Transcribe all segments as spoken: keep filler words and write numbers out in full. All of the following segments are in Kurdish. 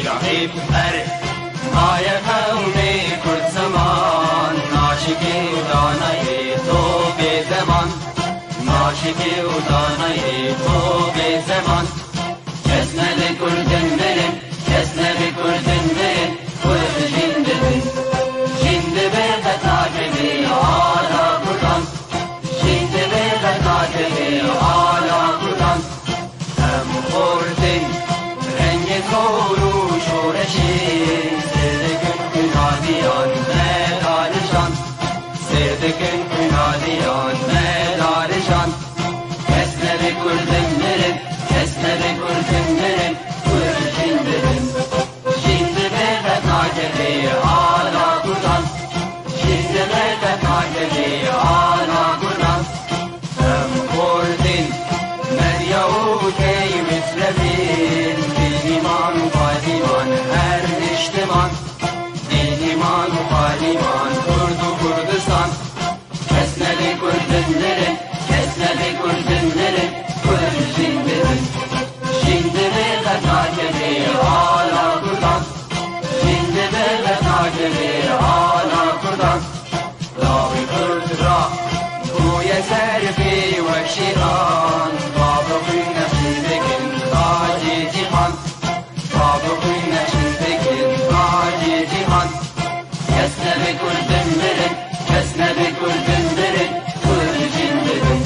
Şahîb her maye qewmê Kurd ziman, naşikî û danayê to bê zeman, naşikî û danayê to bê zeman. Kes nebe Kurdin mirin, kes nebe Kurdin mirin, Kurd jin dibin. Jin dibe qet nakeve ala Kurdan, jin dibe qet nakeve ala Kurdan. Em xortin rengê kor û şoreşê, sêr dikin kunadiyan me darijan, sêr dikin kunadiyan me darijan. Kes nebe Kurdin mirin, kes nebe Kurdin mirin, Kurd jin dibin. Jin dibe qet nakeve ala Kurdan, jin dibe qet nakeve ala Kurdan. Em xortin Medya û Tey Misrefîn, bênîman û balîman her niştiman, bênîman û balîman Kurd û Kurdistan. Kes nebe Kurdin mirin, kes nebe Kurdin mirin, Kurd jin dibin. Jin dibe qet nakeve ala Kurdan, jin dibe qet nakeve ala Kurdan. Lawê Kurd ra bûye serfê wek şêxan, bavê xwîn nexşîn dikin tacê cîhan, bavê xwîn nexşîn dikin tacê cîhan. Kes nebe Kurdin mirin, kes nebe Kurdin mirin, Kurd jin dibin.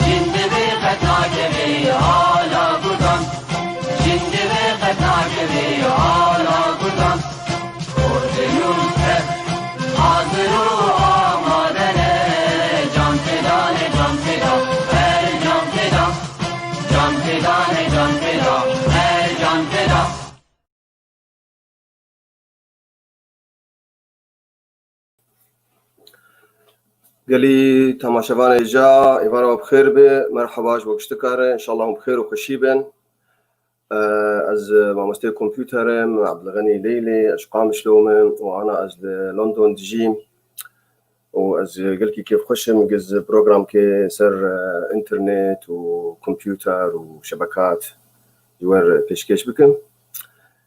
Jin dibe qet nakeve ala Kurdan, jin dibe qet nakeve ala Kurdan. Kurdin û Kurd hazir û amade ne, can feda ne, can feda, her can feda. Can feda ne, can feda, her can feda. Gelî temaşevanê ca, êvara we bi xêr be. Merhaba ji bo giştikare. Înşallah hûn bi xêr û xweşî bin. Ee, ez, e, mamosteyê kompûter im, Ebdulxenî Leylê, ez ji Qamişlo me û ana ez li London dijîm. Û ez gelkî kêfxweş im, giz programkê ser, e, înternet û kompûter û şebekat ji we re pêşkêş bikim.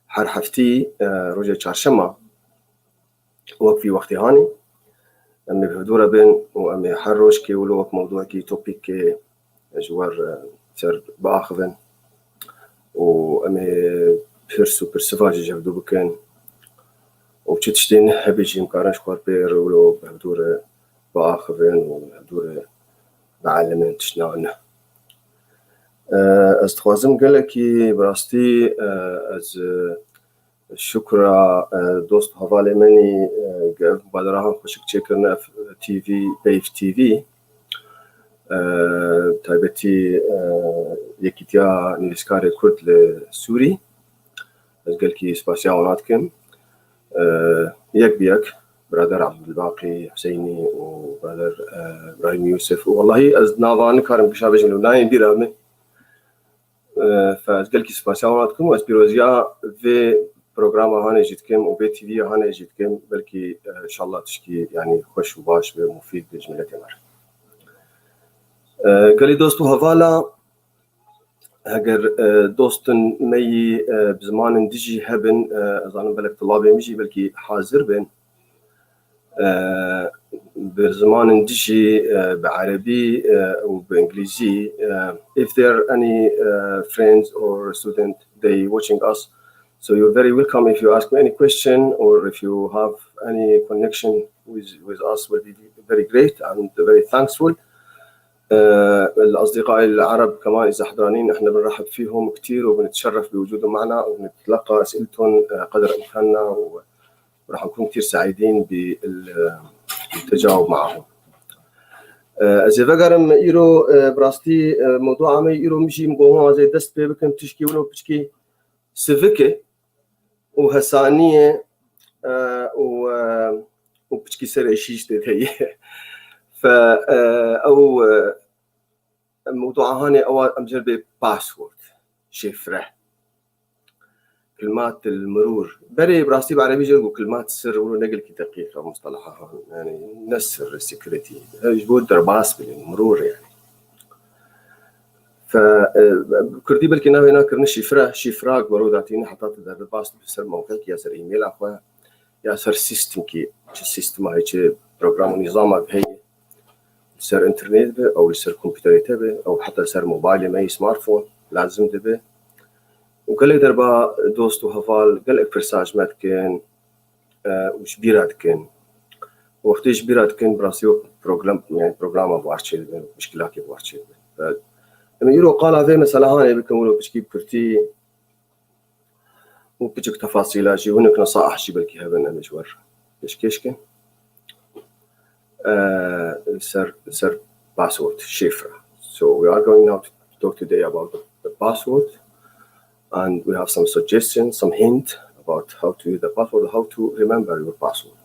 Her heftî, e, rojê çarşema, wek vî wextê hanê, em ê bi hevdû re bên û em ê her rojkê wilo wek mewdûekî, topîkê ji we re ser biaxivin û em ê pirs û pirsiva jî ji hevdû bikin û çi tiştên hebî jî em karin ji xwe re pê re wilo bi hevdû re biaxivin û bi hevdû re bielimin tiştna ne. E, ez dixwazim gelekî bi rastî, e, ez, e, şukra, e, dost û hevalê min î, e, ge-, ev baderahan xweşik çêkirine, ev T V, Peyv T V, e, taybetî, e, Yekîtiya Nivîskarê Kurd li Sûrî. Ez gelkî spasiya wana dikim. E, yek bi yek, birader Ebdulbaqî Huseynî û birader, e, Îbrahîm Yûsif û wellahî ez nava nikarim pêşa bêjim, li nayên bîra min. E, fe ez gelkî spasiya wan dikim û ez pîroziya vê programa hanê jî dikim û vê T V ya hanê jî dikim. Belkî, e, înşallah tişkî, yanî, xweş û baş be, mufîd be ji miletê me re. E, gelî dost û hevala, heger, e, dostên me yî, e, bi zimanên dijî hebin, e, ez zanim belek tulabê min jî belkî hazir bin. E, bi zimanên dijî, e, bi erebî, e, û bi îngilîzî. E, if there are any, e, friends or student, they watching us, so you're very welcome. If you ask me any question or if you have any connection with, with us, will be very great and very thankful. آه، الأصدقاء العرب كمان إذا حضرانين، إحنا بنرحب فيهم كتير وبنتشرف بوجودهم معنا وبنتلقى أسئلتهم، آه، قدر إمكاننا و-، وراح نكون كتير سعيدين بال-، بالتجاوب معهم. آه، ez ê vegerim îro, e, bi rastî, e, mewdûa me îro min jî min got, ez ê dest pê bikim, tişkî wilo piçkî sivik e û hesanî ye, e, û, e, û piçkî serê şîş tê de ye. Fe, e, ew, e, mewdûa hanê ew a em jê re bê password, şifre. Kelimat el mirûr. Berê bi rastî bi erebî jê re got kelimat sir, wilo ne gelkî deqîq e mustalaha han. Yanî ne sir, security. E, ji bo derbas bibin, mirûr yanî. Fe, e, kurdî belkî navê nakirine şîfre, şîfra ku mero datîne heta tu derbas dibe ser mewqekî ya ser e-maila xwe, ya ser sîstemkî, çi sîstema heye, çi program û nîzama heye, li ser înternêt be, ew li ser kompûterê te be, ew heta ser mobaylê me yê smartphone lazim dibe. Û gelek derba dost û heval gelek pirsa ji me dikin, e, û ji bîra dikin. Wextê ji bîra dikin, bi rastî wek program, yani programa bi wan çêdibe, pişkilakê bi wan çêdibe. E, em ê îro qala vê meselehanê bikin, wilo piçkî bi kurtî û piçik tefasîla jî, hinek nesaih jî belkî hebin, em ê ji we re pêşkêş kin. E, ser, ser password, şifre. So we are going now to talk today about the, the password. And we have some suggestions, some hint about how to use the password, how to remember your password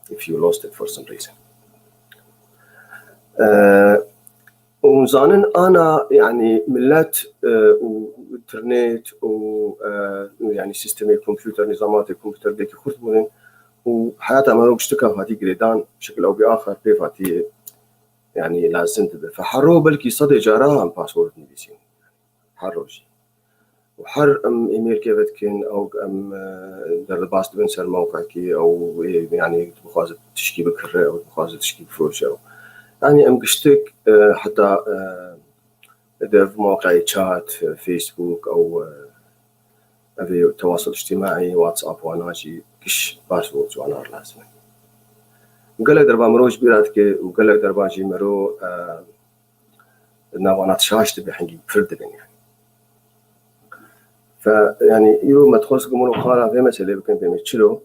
if you lost it for some reason. Uh, û zanin ana, yani millet, e, û internet û, e, yani sistemê kompûter, nîzamatê kompûter dêkî xurt bûnin û heyata me wek tiştika hatî girêdan, şekil ew bî axir pê hatî, yani lazim dibe. Fe her ro belkî sedê cara em password nivîsîn. Her rojî. Û her em e-mailkê vedikin, ew em, e, derbas dibin ser mewqekî, ew ê, yani dixwaze tişkî bikire, ew dixwaze tişkî bifroşe. Yani em giştik, e, heta, e, dev mewqeyê chat, e, Facebook, ew, e, ev ê tewasul îctimaî, WhatsApp, wana jî giş baş bo ji wana re lazim e. Gelek derba mero ji bîra dike û gelek derba jî mero, e, navana şaş dibe, hingî pir dibin yani. Fe, yani îro me dixwest ku min qala vê meselê bikin, pê me çilo,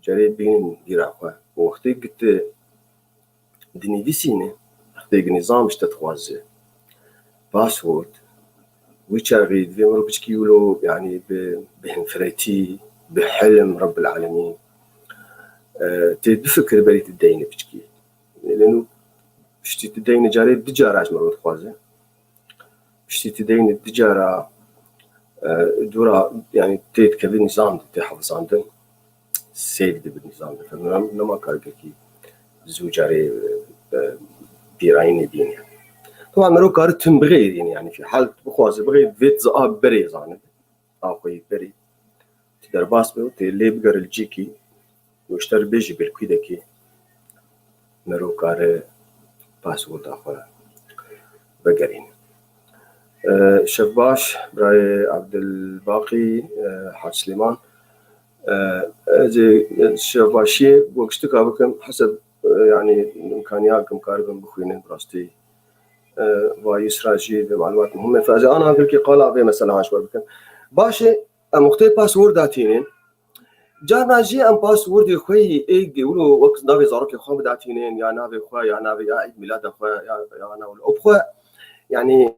carê bînin bîra xwe. Û wextê ku tu dinivîsîne, wextê ku nîzam ji te dixwaze password, wî çaxî divê mero piçkî wilo, yani bi, bi hinfiretî, bi hilm, Rabbil Alemîn, e, tê bifikir berî tu deyne piçkî. Lê nû piştî tu deyne carê du cara ji mero dixwaze. Piştî tu deyne du cara, e, dûra, yani tê dikeve nîzam de, tê hefzandin. Save dibe nîzam de. Fe nema, nema kargekî zû carê, e, e, bîrayînê bîne. Teba mero kare tim bixêrîne, yani fî hal bixwaze bixêr, vê tu a berê zane. A xwe yê berê. Tu derbas be û tê lê bigere li cîkî û ji te re bêjî bi li kû dekî, mero kare passworda xwe vegerîne. E, şev baş, birayê Abdulbaqî, e, Hac Silêman. E, ez ê, e, şevbaşiyê wek tiştika bikim, heseb, e, yani imkaniya kim karibin bixwînin bi rastî. E, va Yusra jî vê malumat muhim e. Fe ez ê ana gelkî qala vê mesela ji we bikim. Baş e, em wextê password datînin. Carna jî em passwordê xwe yî ê wilo wek navê zarokê xwe bidatînin, ya navê xwe, ya navê ya îd mîlada xwe, ya, ya navê xwe. Yani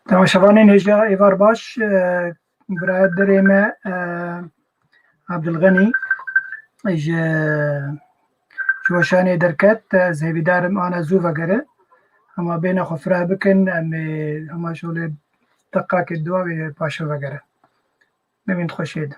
Temaşevanên hêja êvar baş, e, biraya derê me, e, Abdulxenî ji, ji Weşanê derket, ez hêvîdar im ana zû vegere. Hema bêne xwe fireh bikin, em ê hema şolê deqakê dua wê paşe vegere. Bimîn xweşê de.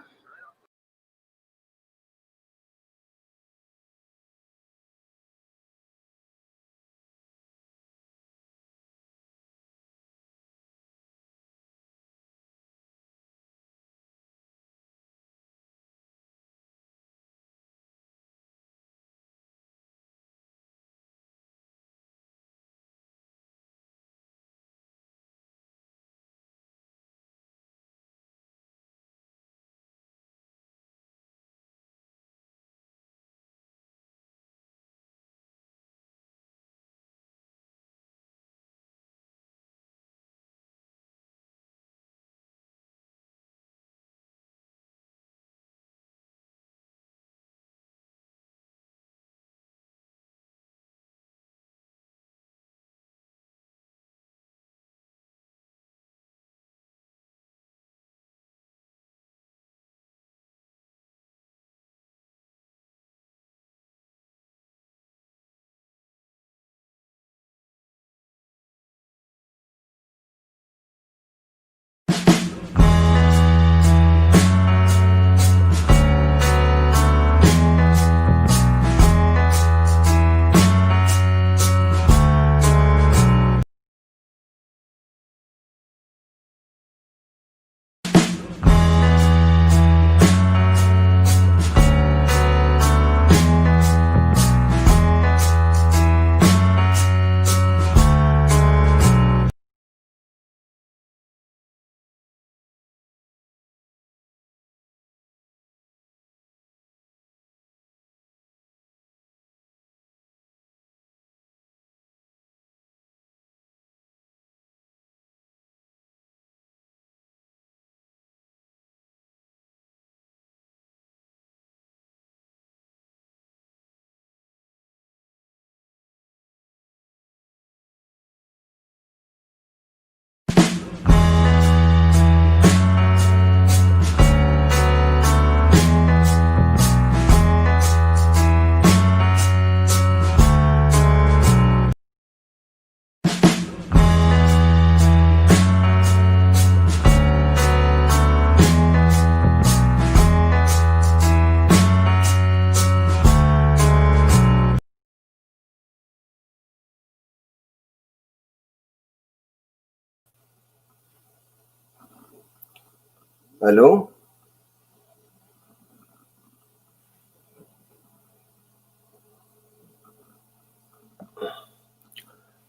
Alo?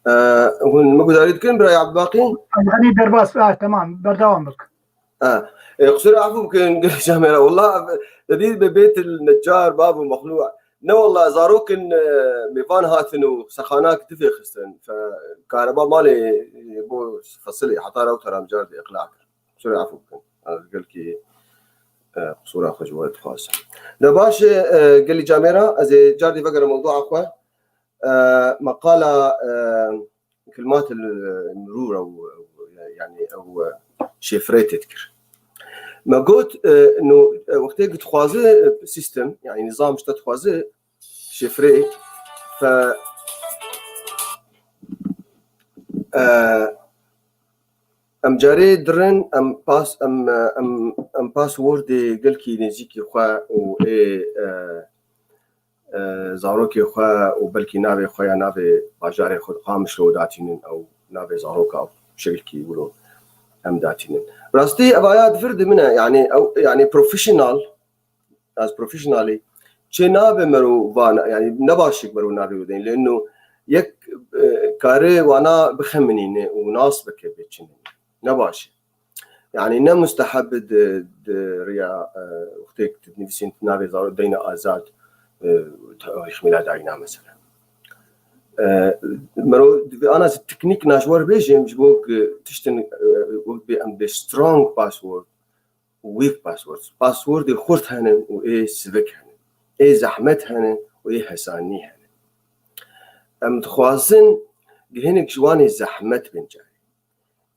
Ee, hûn min guhdarî dikin, birayê Ebdulbaqî? Em henî derbas, ah, temam, berdewam bik. Ha, e, qusûrê efû bikin, gelî camêra. Wela, te dî bi bêt il necar, bab û mexlû. Ne wela, zarok in, e, mêvan hatin û sexanak divê xistin. Fe, kareba malê, e, bo fesilê, heta rew teram car dê iqla kir. Qusûrê efû bikin. Ez gelkî, e, qusûra xwe ji we dixwazim. De baş e, e, gelî camêra, ez ê car dî vegere mewdûa xwe. E, meqala, e, kilmat il mirûr ew, ew, yani ew, e, şifre tê dikir. Me got, e, no, e, wextê ku dixwaze, e, sîstem, yani nizam işte dixwaze şifre, fe, e, em carê dirin, em pas-, em, e, em, em passwordê gelkî nêzîkî xwe û ê, e, e, zarokê xwe û belkî navê xwe ya navê bajarê xwe Qamişlo datînin ew navê zaroka ew şekilkî wilo em datînin. Rastî evaya di vir de min e, yani ew, yani professional, ez professionalî çê nabe mero van, yani ne başik mero navê widin. Lêno yek, e, kare wana bixeminîne û nas bike bê çin. Ne baş e. Yani ne musteheb di, di riya, e, wextê ku tu dinivîsîn navê zaro deyne azad, e, tarîx mîladayî na mesela. E, mero divê ana zî teknîk na ji we re bêjim, ji bo ku tiştin, e, wek bê em bê strong password û weak password. Passwordê xurt hene û ê sivik hene. Ê zehmet hene û ê hesanî hene. Em dixwazin gi hinek ji wan ê zehmet bên carê.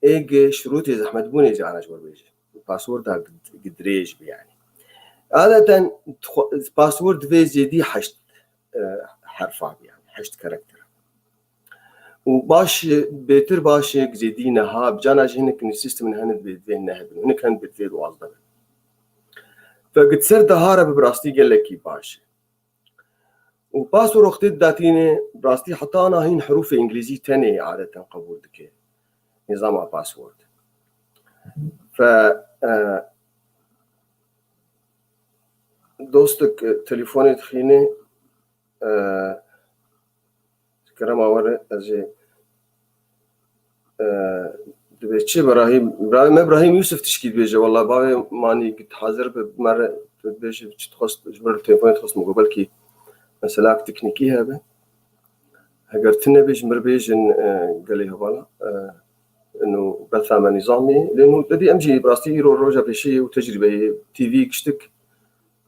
ê gi şirûtê zehmetbûnê jî ana ji we bêje. Passworda gi, gi dirêj bi yani. Adeten xwe, password divê zêdî heşt, e, herfa bi yani. Heşt karakter. Û baş, bêtir baş e, zêdî niha, bi cana jî hinek sistemên hene divê, divê neh bin. Hinek hene divê duwazdeh bin. Fe gi ser dehara bi rastî gelekî baş e. Û password wextê didatîne, rastî heta ana hîn herûfê îngilîzî tenê adeten qebûl dike nîzama password. Fe, e, dostek, e, telefonê dixîne, e, kerema were, ez ê, e, dibê çi Ibrahîm? Ibrahîm, Ibrahîm Yusuf tişkî dibêje, wela bavê manî git hazir bi, me re dibêje çi dixwest, ji ber telefonê dixwest min got, belkî meselak teknîkî hebe. Heger tune bê ji mir bêjin, e, gelê hevala, e, inu betha me nîzamî. Lê nû dedî em jî bi rastî îro roja pêşî û tecrîbeyê T V kiştik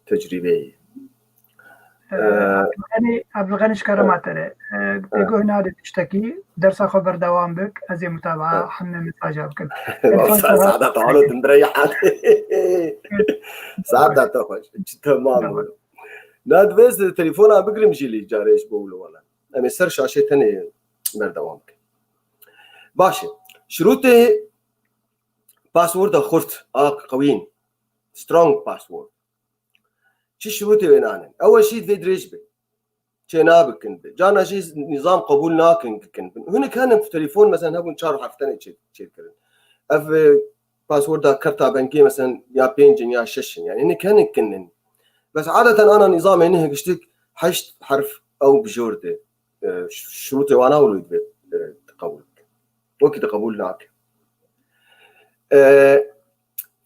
tecrîbeyê. E, Ee, Abdulganî, Abdulganî ji kerema te re. Ee, tê guh nade tiştekî, dersa xwe berdewam bik, ez ê mutabaa hemne mesaja bikim. Telefon Sa-, te hat. Saada te halo din birey hat. Saada te xweş. Çi temam. Tamam. Na divê ez telefona bigirim jî lê carê ji bo wilo wala. Em ê ser şaşê tenê berdewam bikin. Baş e. Şirûtê passworda xurt a qewîn. Strong password. Çi şirûtê wê nanin? Ew jî divê dirêj be. Çê nabikin be. Cana jî nîzam qebûl nakin ki kin bin. Hinek henin telefon, mesela, hebûn çar herf tenê çê, çêkirin. Ev, e, passworda kerta bengê, mesela, ya pênc in ya şeş in. Yani hinek henin kin in. Bes adeten ana nîzamê ne giştik heşt herf ew bi jor de. E, ş-, şirûtê wana wilo divê, e, qebûl bikin. Wekî de qebûl nake. E,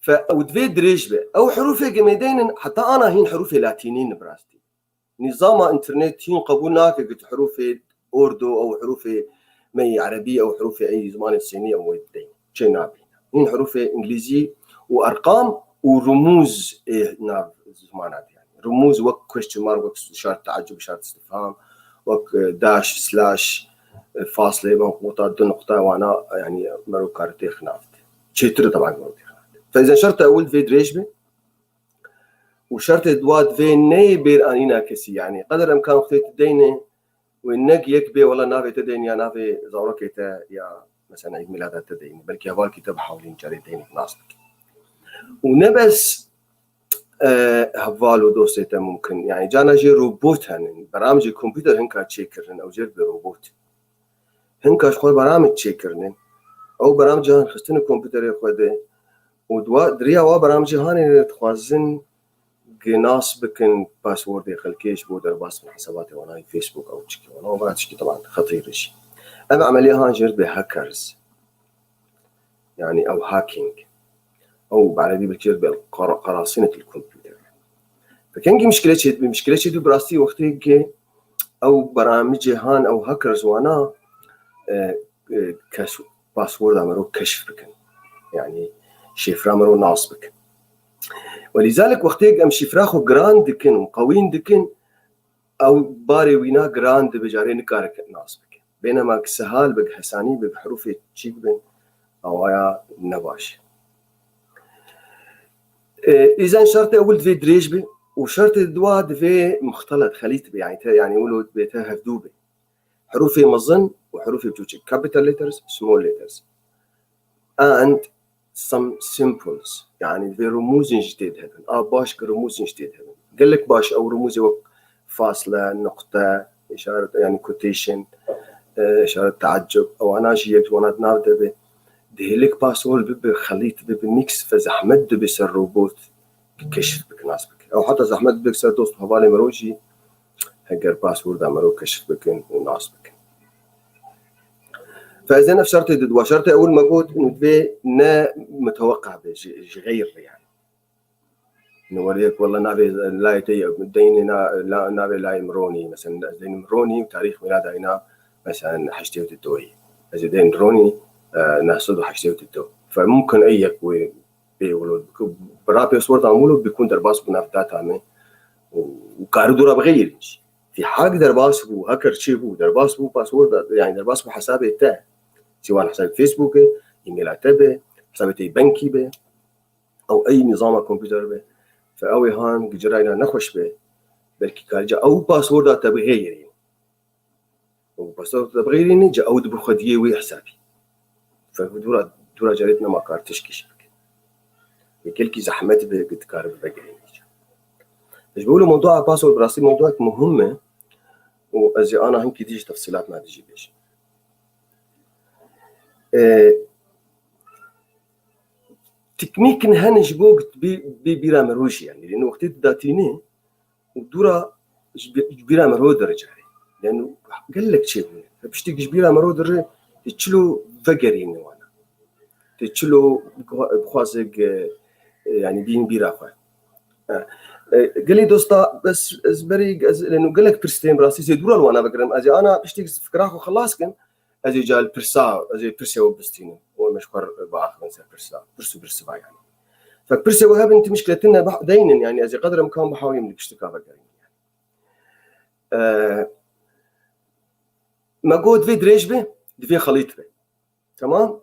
fe, ew divê dirêj be. Ew herûfê gemê deynin, heta ana hîn herûfê latînî ne bi rastî. Nîzama înternet hîn qebûl nake ku tu herûfê ordo, ew herûfê me yê erebî, ew herûfê ey zimanê sênî, ew wê dideynin. Çê nabîne. Hîn herûfê îngilîzî û erqam û rumûz ê nav zimana de yani. Rumûz wek question mark, wek işaret teacub, işaret istifham, wek, e, dash, slash, e, fasle, ben quta, du nuqta wana, yani, mero kar têxinavt. Çêtir taban mero têxinavt. Feyzen şerta ewil divê dirêj be. Û şertê dua divê neyê bêr anîna kesî, yani. Qeder emkan wextê tu deyne, wê nek yek bê, wela navê te deyne ya navê zarokê te ya, mesela, Eîd Mîlada te deyne. Belkî hevalkî te bi hewlîn carê deyne nas bike. Û ne bes, e, heval û dostê te mumkin. Yani, cana jê robot henin. Beramcê kompûter hinka çêkirin, ew jê dibe robot. Hinka ji xwe beramc çêkirinin. Ew beramcan xistine kompûterê xwe de û dua, diriya wa beramcê hanê dixwazin gi nas bikin passwordê xelkê ji bo derbas bin hesabatê wana yê Facebook ew çikî wana. Û va çikî taban xetîr jî. Ev emeliya han jê re dibe hackers. Yani ew hacking. Ew bi erebî belkî jê re dibe qara-, qerasinat il-kompûter. Fe kengî mişkile çêdibî? Mişkile çêdibî bi rastî wextê ki ew beramicê han, ew hackers wana, e, e, kes-, passworda mero keşf bikin. Yani şifra mero nas bikin. Welîzalik wextê em şifra xwe giran dikin û qewîn dikin, ew barê wîna giran dibe, carê nikare nas bike. Bênema ki sehal be, hesanî be, herûfê çîk bin, awaya ne baş e. E, îzen şertê ewil divê dirêj be û şertê dua divê muxtelet, xelît be, yani te, yani wilo divê te hevdû be. Herûfê mezin û herûfê biçûçik, capital letters, small letters. And some symbols. Yani divê rumûzên jî tê de hebin. A baş ki rumûzên jî tê de hebin. Gelek baş ew rumûzê wek fasle, nuqte, işaret, yani quotation, e, işaret teacub. Ewana jî yek ji wana di nav de be. Dihêlik password bibe, xelît bibe, mix ve zehmet dibe ser robot keşf bike, nas bike. Ew heta zehmet dibe ser dost û hevalê mero jî heger passworda mero keşf bikin û nas bikin. Fe ez ê ev şertê di dua, şertê ewil me got, û divê ne muteweqe be ji, ji xeyr re yani. Ne were yek wela navê layê te ye, deynê na-, la-, navê layê min Ronî, mesela ez deynim Ronî û tarîx mîlada îna mesela heştê û du ye. Ez ê deynim Ronî, e, neh sed û heştê û du. Fe mumkin ey yek wê pê wilo, bi ra passwordan wilo bikun derbas bû nav data me û, û kari dora bixeyirîn jî. Fî hak derbas bû, hacker çê bû, derbas bû passworda, yani derbas bû hesabê te. Sîwan hesabê Facebookê, e-maila te be, hesabê te yê bankî be, ew ey nizama kompûter be, fe ew ê han gicirayna nexweş be, belkî karîca ew passworda te bihêrî. Ew passworda te bihêrî, ca ew dibe xwediyê wê hesabî. Fe dûra, dûra carê nema kar tişkî jî bike. Gelkî zehmet be, dikaribe vegerîne. Ji bo wilo mewdua password bi rastî mewduek muhim e û ez ê ana hinkî dî jî tefsîlat me dî jî bêjim. E, teknîkin hene ji bo bê, bê bîra mirov jî, yanî, lê wextê tu datînî û dûra ji bî-, ji bîra mirov dirice. Yanî gelek çêbûne. Piştî ji bîra mirov dire, tê çilo vegerîne wana. Tê çilo bixwa-, bixwaze ge-, e, yanî bîn bîra xwe. E, e, gelî dosta, bes ez berî, ez, yanî gelek pirs tên, bi rastî zê dûra li wana vegerim. Ez ê ana piştî fikra xwe xilas kim. Ez ê ca li pirsa, ez ê pirsê we bistînim. Û em ji xwe re biaxivin ser pirsa. Pirs û birsiva yanî. Fek pirsê we hebin, tu mişkile tune bih-, deynin yanî, ez ê qedr imkan bihawîm li piştika vegerim. E, me got divê dirêj be, divê xelît be. Tamam?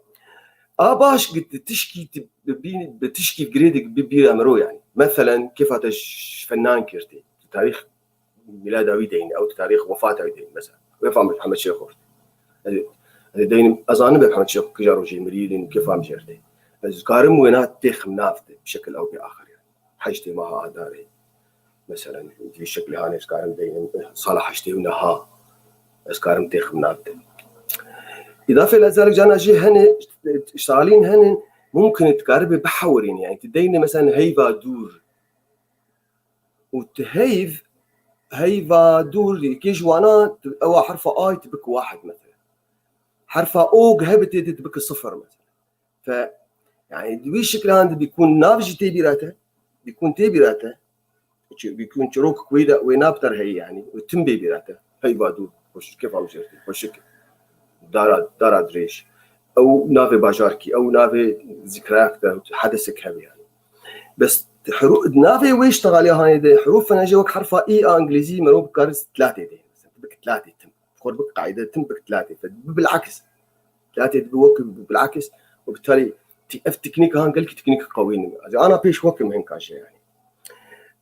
A baş, gi-, di tişkî, di, bi, bi tişkî girê dik bi bîra mirov yanî. Meselen, kêfa te ji fenan kir tê. Di tarîx mîlada wî deyne, ew di tarîx wefata wî deyne, mesela. Wê fam Mihemed Şêxo. Ez, ez deynim, ez zanim be Mihemed Şêxo kija rojê mirî, lê kêfa min jê re tê. Ez karim wêna têxim nav de, bi şekil ew bê axir yanî. Heştê meha Adarê. Mesela, di vî şeklê hanê ez karim deynim, sala heştê û neha. Ez karim têxim nav de. Îdafê lê zarek cana jî hene, salîn hene, mumkin e tu karibe bihewirînî. Yanî tu deyne mesela heyva dûr. Û tu heyv, heyva dûr, yekê ji wana, tu, ewa herfa ay tu bik wahid mesela. Herfa o hebitê tu bik sifir mesela. Fe, yanî, di wî şiklan de bîkûn nav jî tê bîra te, bîkûn tê bîra te, çi-, bîkûn çirok wê de, wê nav ter heye, yanî, û tim bê bîra te. Heyva dû, xweşik, kêfa min jê re tê, xweşik. Dara, dara dirêj. Ew navê bajarkî, ew navê zîkrayak te, hedesek hebe, yanî. Bes herû-, navê wê ji texaliya hanê de, herûfên jê wek herfa î a îngilîzî, merov bikare tlatê de. Bik tlatê tim. Xwe bik qaîde tim bik tlatê. Fe, bi bilakis. Tlatê dibe wek bilakis û bi talî ti-, ev teknîk han gelkî teknîk qewî ne. Ez ê ana pêş wekim hinka jê yanî.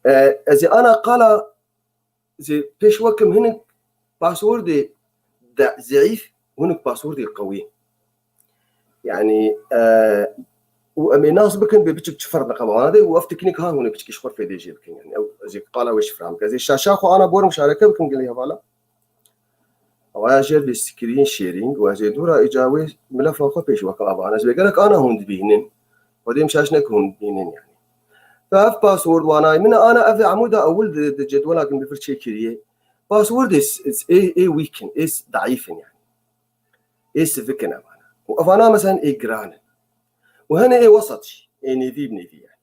E, ez ê ana qala zê pêş wekim hinik passwordê de zeîf, hinik passwordê qewî. Yanî, e, û em ê nas bikin bê biçik çi ferq li qewana de û ev teknîk han hûn ê piçikî ji xwe fêdê jê bikin. Yanî, ew, ez ê qala wê şifra bikim. Ez ê şaşa xwe ana borim muşareke bikim gelî hevala. Awaya jêr bê screen sharing û ez ê dûra îca wê milefa xwe pêş wekim avan. Ez bê gerek ana hûn dibînin. Xwedê min şaş neke hûn dibînin yanî. Fe ev password wanayê min e, ana ev ê emûda ewil di, di cedwela kin bi vir çêkiriye. Passwordê s-, s-, ê, ê weak in, ê s-, daîf in yanî. Ê sivik in evana. Û evana mesela ê giran in. Û hene ê wesat jî, ê nêvî bi nêvî yanî.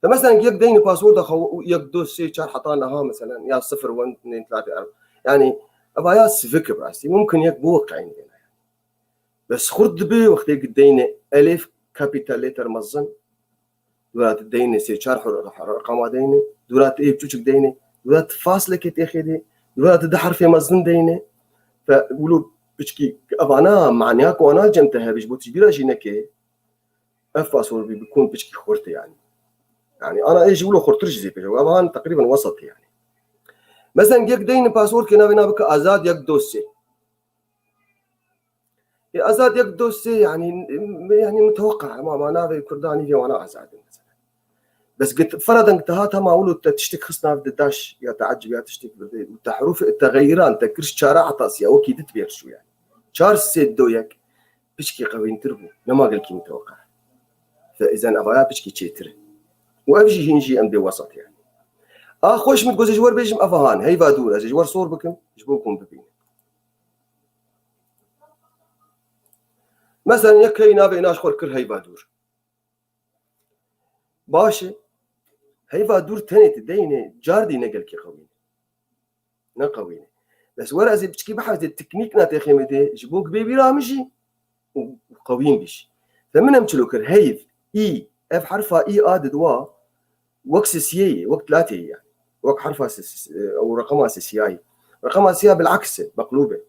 Te mesela yek deyne passworda xwe û yek, du, sê, çar heta niha mesela ya sifir, wan, nê, tlatê, erb. Yanî eva ya sivik bi rastî. Mumkin yek biweqeynî vêna. Bes xurt dibe wextê ku deyne elif, kapital letter mezin. Dûra tu deyne sê çar hur-, reqama deyne. Dûra tu ê biçûçik deyne. Dûra tu fasleke têxê de. Dûra tu du herfê mezin deyne. Fe wilo piçkî evana manya ku ana cem te hebî ji bo tişbîra jî neke. Ev password bî bikûn piçkî xurt e yanî. Yanî ana ê ji wilo xurtir jî zê pêş. Ev han teqrîben wesat e yanî. Mesela yek deyne password ke navê na bike Azad yek dosye. Ê Azad yek dosye yanî, yanî muteweqa, ma, ma navê Kurdanî vê wana Azad in mesela. Bes git, feradan git, ha, tamam, wilo te tiştek xist nav de daş ya te ecib ya tiştek birde, te herûf te xeyiran, te kir çara etasiya, wekî dit bêr şû yanî. Çar sê do yek piçkî qewîntir bû, nema gelkî muteweqa. Fe îzen evaya piçkî çêtir e. Û ev jî hîn jî em dê wesat yanî. A xweş min gozê ji wer bêjim eva han, heyva dûr, ez ê ji wer sor bikim, ji bo ku hûn bibînin. Mesela yek hey navê îna ji xwe kir heyva dûr. Baş e. Heyva dûr tenê tu deyne, cardî ne gelkî qewî ne. Ne qewî ne. Bes were ez ê piçkî bihewzê teknîk na têxê me de, ji bo ku bê bîra min jî û qewîn bî jî. Te min em çilo kir, heyv, î, ev herfa î a di dua, wek sisiyê ye, wek tlatê ye yanî. Wek herfa sis-, sis-, ew reqema sisiyayî. Reqema siya bilaks e, meqlûb e.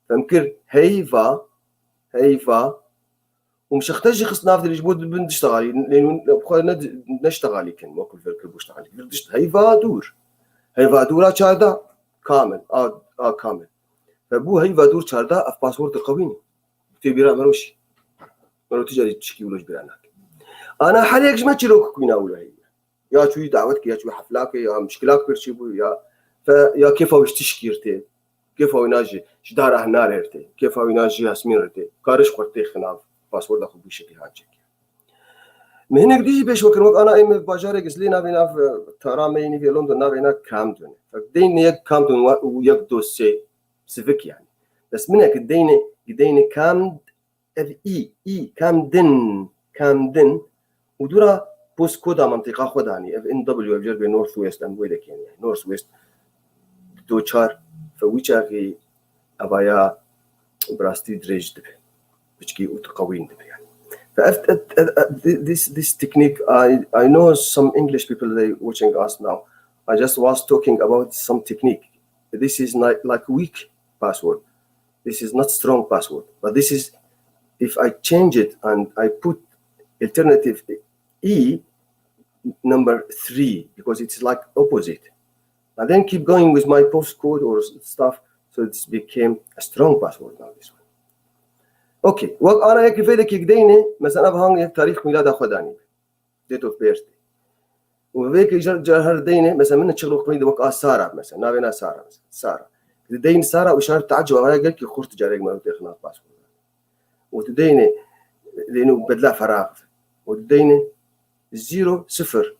Fem kir, heyva, heyva, Û min şexte jî xist nav dilî ji bo bin diştexalî. Lê hûn xwe ne, neştexalî kin, wekî vir kir bo ştexalî. Vir dişt heyva dûr. Heyva dûra çardeh. Kamil. A, a kamil. Ve bû heyva dûr çardeh, ev password qewî ne. Tê bîra mero jî. Mero tu carî tişkî wilo ji bîra nake. Ana her yek ji me çîrok xwîna wilo heye. Ya çûyî dawet kir, ya çûyî hefla kir, ya mişkilak pêr çêbû, ya fe, ya kêfa wî ji tişkî re tê. Kêfa wîna ji, ji dara hinarê re tê. Kêfa wîna ji yasmîn re tê. Kariş xwe tê xinav. Passworda xwe bû şekil han çek. Min hinek dî jî pêş xwe kirin, wek ana ê me bajarê Gizlî navê nav, e, tara me yê nîvê London navê na Camden. Fek deyn yek Camden wa-, û yek do sê Civic yani. Bes min eki deyne, gideyne Cam-, ev î, î, Camden, Camden. Û dûra postkoda mentiqa xwe danî. Ev N W, ev jer bê North West, em wê dekên yani. North West, do çar, fe wî çaxî evaya bi rastî dirêj dibe. Piçkî û diqewîn dibe yani. Fe ev, ev, ev, ev, this, this technique, I, I know some English people, they watching us now. I just was talking about some technique. This is like, like weak password. This is not strong password. But this is, if I change it and I put alternative E, number three, because it's like opposite. And then keep going with my postcode or s-, stuff. So it's became a strong password now, this one. Okay, wek ana yekî fêdekî gideyne, mesela ev hang yek tarîx mîlada xwe danî. Date of birth. Û vê yekê car, car her deyne, mesela min çiqlo xwîn de wek a Sara, mesela, navê na Sara, mesela, Sara. Di deyn Sara û işaret tacib, ava gelkî xurt carek me têxina password. Û tu deyne, lêno bedla ferax. Û tu deyne zero, sifir,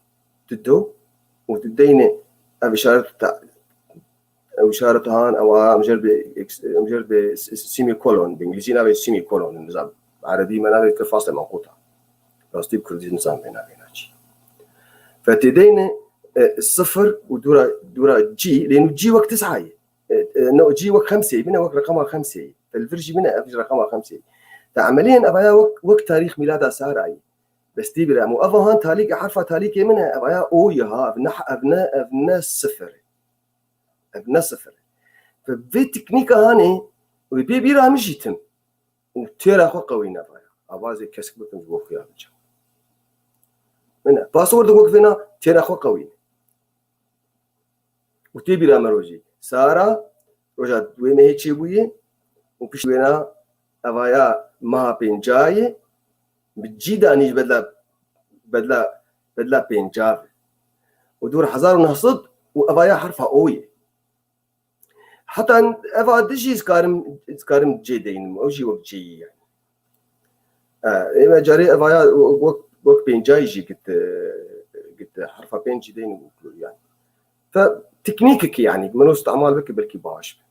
tu do, û tu deyne ev işaret ta-, ew işaret han, ew a, em jêr bê, em jêr bê s-, s-, semikolon, bi îngilîzî navê semikolon, nizam. Erebî me navê kir fasle menquta. Rastî bi kurdî nizam bê navê na çi. Fe tê deyne, e, sifir û dûra, dûra cî, lê nû cî wek tisa ye. E, e, no, cî wek xemsê ye, bine wek reqema xemsê ye. Fe li vir jî bine, ev jî reqema xemsê ye. Te emeliyen evaya wek, wek tarîx mîlada Sara ye. Bes tê bîra em û eva han talîk, herfa talîkê min e, evaya o ye ha, ev ne, ev ne, ev ne sifir e. Ev ne sifir e. Ve vê teknîka hanê, wê bê bîra min jî tim. Û têra xwe qewî nevaya. Avazê kesik bikim ji bo xuya biçim. Min e. Password wek vêna têra xwe qewî ne. Û tê bîra me rojî. Sara, roja wê mehê çêbûye û pişt wêna evaya meha pênca ye, bi cî danî ji bedla, bedla, bedla pênca ve. Û dûr hezar û neh sed û evaya herfa O ye. Heta eva di jî ez karim, ez karim cê deynim. Ew jî wek cê yî yani. E, ê me carê evaya wek, wek pêncayî jî git, e, git, e, herfa pênc jî deynim yani. Fe teknîkekî yani, min o istimal bike belkî baş be.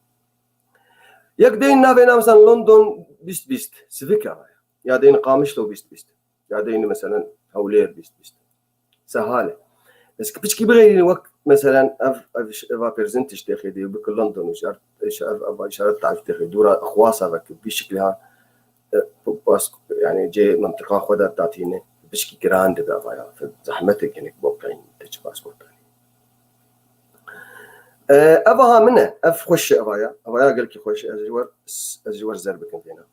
Yek deyn navê na mesela London bîst bîst, sivik evaya. Ya deyn Qamişlo bîst bîst. Ya deyni, meselen, Hewlêr bîst bîst. Sehal e. Ez ki piçkî bixeyrî wek, meselen, ev, ev, eva prezent tiştê xêdî, bik London, işaret, iş-, ev, ev, işaret tacib tê xêdî. Dûra xwasa vek, bi şiklî ha, e, bas, yani, cê mentiqa xwe de datîne, piçkî giran dibe eva ya. Zehmet e gelek bo peyn te çi pasport danî. E, eva ha min e, ev xweş e eva ya. Eva ya gelkî xweş e, ez ji wer, ez ji wer zer bikim vêna.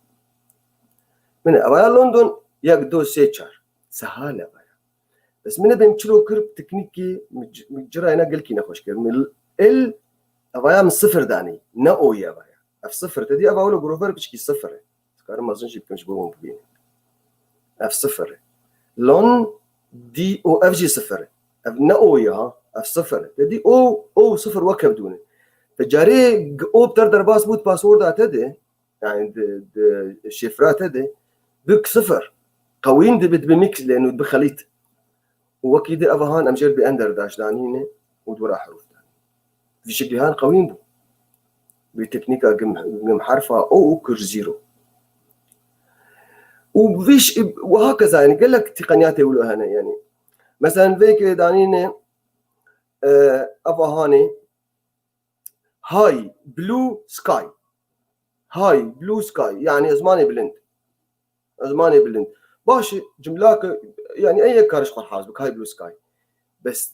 Min e, eva ya London, yek, do, sê, çar. Sehal e eva ya. Bes min e bêm çilo kir teknîkî, min c-, min cira yena gelkî nexweş kir. Min el, eva ya min sifir danî, ne o ye eva ya. Ev sifir, te dî eva wilo grover piçkî sifir e. Dikarim mezin jî bikim ji bo hûn bibînin. Ev sifir e. Lon, D O, ev jî sifir e. Ev ne o ye ha, ev sifir e. Te dî o, o sifir wek hevdû ne. Te carê g-, o bi te re derbas bû, di passworda te de, yani di, di şifra te de, bik sifir. Qewîn dibe, dibe mix lê nû, dibe xelît. Û wekî di eva han em jêr bi ender daş danîne û dûra herûf danîne. Vî şeklî han qewîn bû. Vî teknîka gim, gim herfa o û kir zîro. Û vî ş-, wiha keza, yani gelek tîqeniyatê wilo hene, yani. Mesela vê yekê danîne, e, eva hanê, High blue sky. High blue sky. Yani ezmanê bilind. Ezmanê bilind. Baş e, cimlak, yani en yek kariş xwe has bik, high blue sky. Bes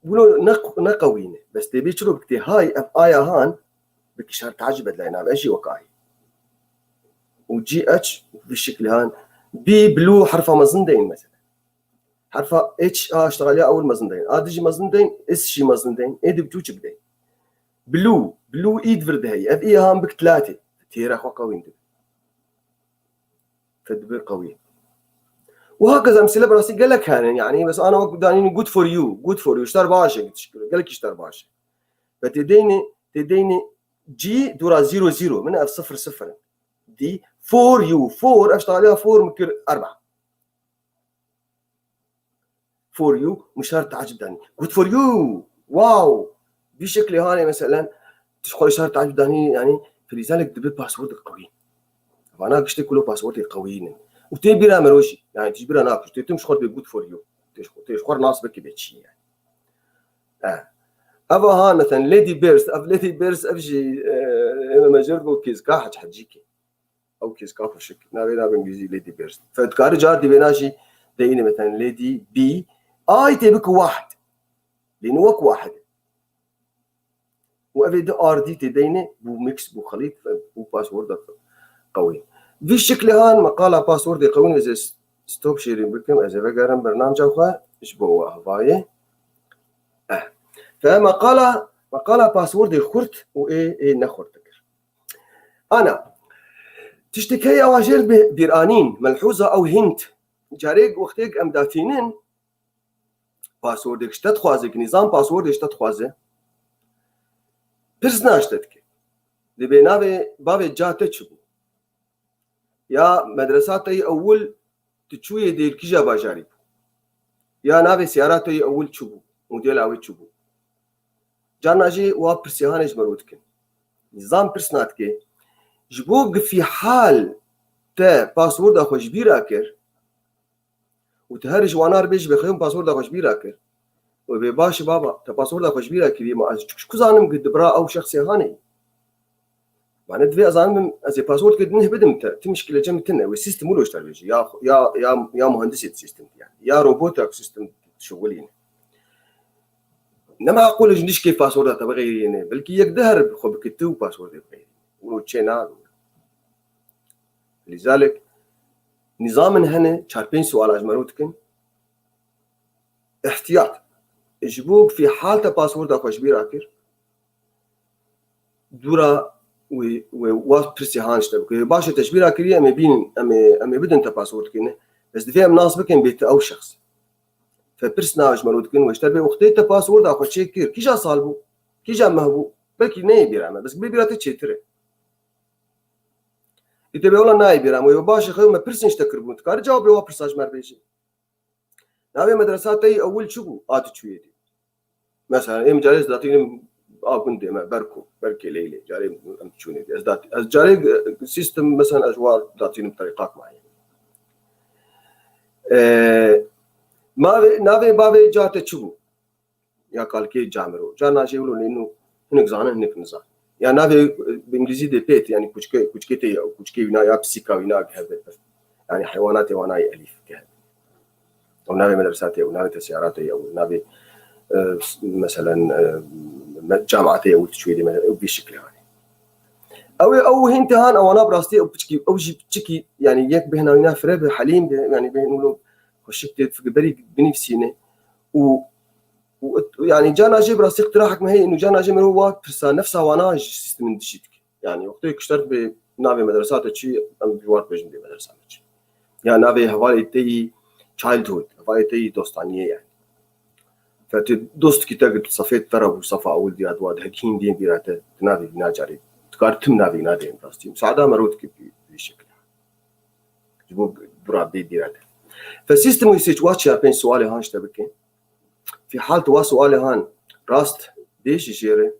wilo ne, ne qewî ne. Bes tê bê çilo bik tê high, ev aya han, bik işaret tacib bedlayê nav, ez jî wek ayî. Û G H, vî şiklî han, B, blue, herfa mezin deyin mesela. Herfa H, a, eştexaliya ewil mezin deyin. A, dijî mezin deyin, S jî mezin deyin. Ê di biçûçik deyin. Blue, blue, E di vir de heye. Ev E han bik tlatê. Têra xwe qewîn dibe. Fe dibe qewî. Û hakeza emsîle bi rastî gelek hene. Yani, bes ana wek danîn good for you, good for you. Ji te re baş e, gelek ji te re baş e. Ve tê deynê, tê deynê G dûra zero zero. Min ev sifir sifir in. D, for you, for, ev eştexaliya for min kir erba. For you, min ji te re tacib danî. Good for you. Wow. Vî şeklê hanê meselen, tu ji xwe ji te re tacib danî, yani, felîzalek dibe passwordek qewî. Vana giştê kulo passwordê qewî ne. Û tê bîra mero jî. Yani, tu ji bîra nakir. Tê tim ji xwe dibe good for you. Tê ji xwe, tê ji xwe re nas bike bê çi yani. Eh. Eva ha, mesela, Lady Bird. Ev Lady Bird, ev jî, eh, ême mecêr go kêzka hec hecîkê. Ew kêzka xweşik. Navê, navê îngilîzî Lady Bird. Fe dikare car dî vêna jî deyîne, mesela Lady B. Ay tê bike wahid. Lê ne wek wahid. Û evê di R D tê deyne, bû mix, bû xelît, bû password qewî. Vî şeklê han me qala passwordê qewîn, ez ê stop sharing bikim, ez ê vegerim bernamca xwe, ji bo we hevayê. Eh. Fe me qala, me qala passwordê xurt û ê, ê ne xurt dikir. Ana, tiştek heye awa jêr bi-, bîranîn, melhûza ew hint. Carê wextêk em datînin, passwordek ji te dixwaze, ki nîzam passwordê ji te dixwaze, pirs naşte dike. Dibê navê bavê ca te çi bû? Ya medresa te yê ewil tu çûyê dê li kîja bajarî bû? Ya navê siyara te yê ewil çi bû? Modela wê çi bû? Carna jî wa pirsê hanê ji mero dikin. Nîzam pirs nadike. Ji bo gifî hal te passworda xwe ji bîra kir û tu her ji wana re bêjî bê xeyr min passworda xwe ji bîra kir. Û bê baş e baba, te passworda xwe ji bîra kiriye, ma ez çi ku zanim ki dibira ew şexsê hanê. Mane divê ez zanim ez ê password kir din bidim te. Ti mişkile cem tine. Wê sistem wilo ji te bêjî. Ya, ya, ya, ya muhendisê di sistem yani. Ya robota ku sistem şixulîne. Ne meqûl e ji nişkê passworda te bixeyrîne. Belkî yek di her xwe bike tu û passwordê bixeyrîne. Wilo çê nabe. Lîzalek nîzamin hene, çar pênc suala ji mero dikin. Îhtiyat. Ji bo fî hal te passworda xwe ji bîra kir. Dûra wê, wê wa pirsê han ji te bike. Baş e te ji bîra kiriye, em ê bînin, em ê, em ê bidin te password kine. Bes divê em nas bikin bê tu ew şexs. Fe pirs na ji mero dikin, wê ji te bê wextê te passworda xwe çêkir. Kîja sal bû? Kîja meh bû? Belkî neyê bîra me. Bes bê bîra te çêtir e. Î te bê wela nayê bîra me. Wê baş e xew me pirsên ji te kiribûn. Tu karî cewabê wa pirsa ji me re bêjî. Navê medresa te yî ewil çi bû? A tu çûyê dî. Mesela, êm carê ez datînim a gundê me, Berko, Berkê Leylê. Carê em çûnê dî. Ez datî-, ez carê, e, sîstem, mesela, ez wa datînim terîqat mayê. E, mavê, navê bavê ca te çi bû? Ya kalkê camiro. Carna jê wilo lê nû hinek zanin, hinek nizan. Ya navê, e, bi îngilîzî dê pet, yani kuçke, kuçkê te ya, kuçkê wîna ya pisîka wîna gihebe. Yani heywanatê wana yê elîf gihebe. Ew navê medresa te, ew navê te siyara te, ew navê, e, s-, meselen, e, me-, cama te, ew tu çûyê dê, me-, ew vî şekilê hanê. Ew ê, ew hîn te han, ewana bi rastî, ew piçkî, ew jî piçkî, yani yek bêhna wîna fire be, helîm be, yani bêhn wilo xweşik tê, fikir berî binivîsîne. Û û, yani, carna jê bi rastî qtirahek me heye, û carna jê mero wa pirsa nefsa wana ji sîstemên dijî dike. Yani, wextê kişter bi navê medresa te çi, em ji war bêjin bê medresa me çi. Ya navê hevalê te yî childhood, hevalê te yî dostaniyê yani. Fetê dostkî te ki sefê te re bû, sefa ewil diya dua de, hekî hîn diyên bîra te, di navê vîna carê. Dikar tim navê vîna deyên rastî. Müsaada mero dike bi, bi şekil. Ji bo dura bê bîra te. Fe sîstem wî sê çar çar pênc sualê han ji te bike. Fî hal tu wa sualê han rast bêjî jê re,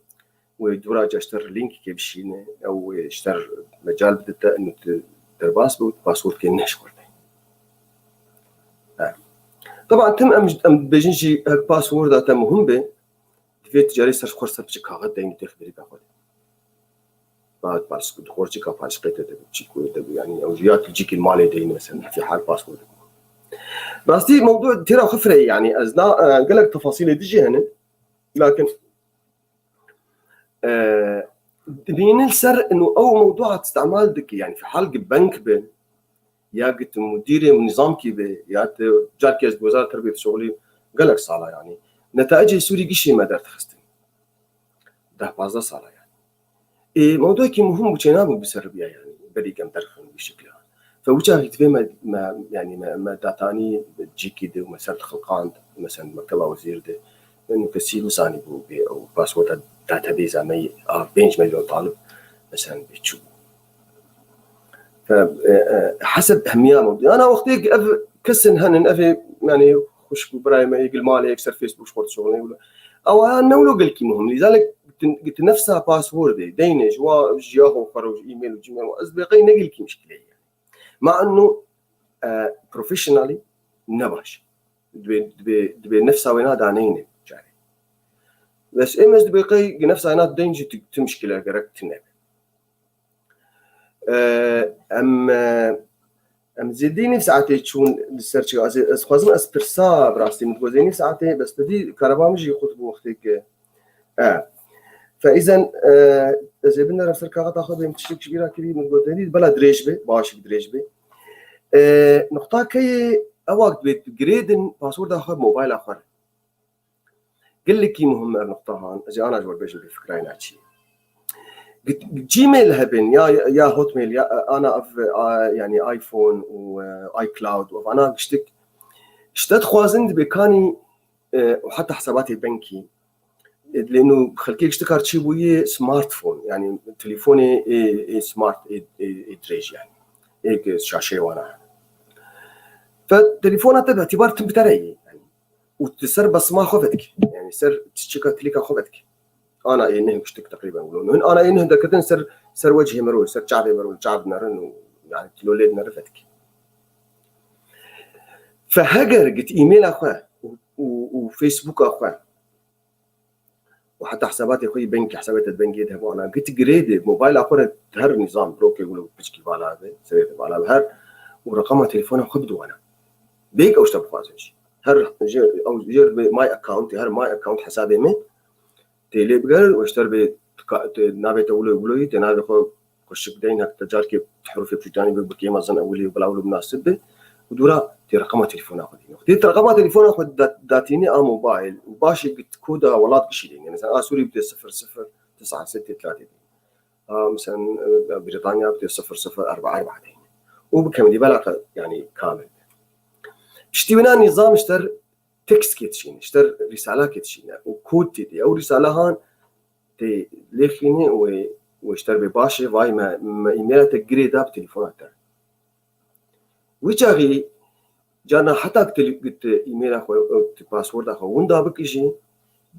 wê dûra ca ji te re lînkekê bişîne, ew wê ji te re mecal bide te, inu tu derbas be û tu passwordkê ne ji xwe re de. He. Teban tim em, em dibêjin jî her passworda te muhim be, divê tu carê ser xwe ser biçe kaxit deyne tê xeberîka xwe de. Ba palçik, di xorçika palçikê te de çî ku te, yani, ew ya tu cîkî malê deyne, mesela, fî hal password. Rastî mewdu têra xwe fireyê, yani, ez na, e, gelek tefasîlê dijî hene, lakin, e, dibînin ser inu ew mewdua îstemal dike, yani, fî hal gi bank be, ya git mudîrê nîzamkî be, ya te carkê ez di wezara terbiyê dişuxulî gelek sala yanî. Netaicê Sûrî gişî me derdixistin. Deh pazdeh sala yanî. Ê, mewdûekî muhim bû, çênabû bi ser biya yanî. Berî gem derxin bi şekla. Fe wî çaxî divê me, me, yanî me, me datanî cîkî de û me ser dixilqand, mesela mekteba wezîr de. Yanî kesî nizanî bû bê ew passworda database-a me a pênc milyon talib, mesela bê çû. Fe, e, e, heseb ehmiya mewdû. Ana wextê ev kesin henin, ev ê, yanî xwişk û birayê me yê gil malê yek ser Facebook ji xwe dişuxulin wilo. Ewa ne wilo gelkî muhim. Lîzalek git nefsa passwordê, deynê ji wa ji Yahoo xwe re û ji email û Gmail û ez dibê qey ne gelkî mişkileyê. Ma enno, e, professionally ne baş. Dibê, dibê, dibê nefsa wê na daneyne carê. Bes êm ez dibê qey nefsa wê na deyn jî tu, tu mişkile gerek tune be. E, em, e, em zêdî nîv saetê çûn li ser çi. Ez, ez xwazim ez pirsa bi rastî min digot zê nîv saetê, bes te dî kareba min jî qut bû wextê ke. E, fe îzen, e, ez ê binerim ser kaxeta xwe bêm tiştek ji bîra kirî min digot denî bela dirêj be, başik dirêj be. E, nuqta keyê ew wek dibê girêdin passworda xwe mobayla xwe re. Gelekî muhim ev nuqta han. Ez ê ana ji we bêjim bê fikrayê na çi. Gmail hebin ya, ya Hotmail ya ana ev, a, yanî iPhone û, e, iCloud û ev ana giştik. Ji te dixwazin dibê kanî, e, û heta hesabatê benkî. E, lê nû xelkê giştikar çi bûye smartphone, yanî telefonê ê, ê smart, ê, ê, ê dirêj yanî. Ê ke şaşeyê wana. Fe telefona te bi îtibar tim bi te re ye. Yanî û tu ser basma xwe vedikî. Yanî ser çiçika klîka xwe vedikî. Ana ê neh giştik teqrîben wilo. Hin ana ê neh derketin ser, ser wecihê me ro, ser çavê me ro, çav dinerin û yanî tu lo lê dineri vedikî. Fe heger git emaila xwe û, û, û Facebooka xwe û heta hesabatê xwe yî bengî, hesabê te di bengê de hebû ana. Git girê de, mobayla xwe re her nîzam, brokê wilo piçkî vala be, serê de vala be, her û reqema telefona xwe bide wana. Bêk ew ji te bixwazin jî. Her jê, ew jêr be my account, her my account hesabê min tê lê bigerin û ji te re bê ka-, tê navê te wilo wilo yî, tê navê xwe xweşik deyn, hek te carkê herûfê piştî anî bi, bi kê mezin ewilî û bila wilo munasib be û dûra tê reqema telefona xwe dîne. Tê reqema telefona xwe da-, datîne a mobayl û başê git koda welat gişî dîne. Mesela a Sûrî bide sifir sifir tisa sê tê tila tê dîne. A, mesela, e, Brîtanya bide sifir sifir erba erba deyne. Û bi kemilî belaqa, yanî kamil be. Piştî wina nîzam ji te re tekst kê dişîne, ji te re rîsala kê dişîne û kod tê de. Ew rîsala han tê lêxîne û wê, wê ji te re bê baş e, vay me, me emaila te girê da bi telefona te. Wî çaxî carna heta ku te li-, ku te emaila xwe, tu passworda xwe winda bikî jî,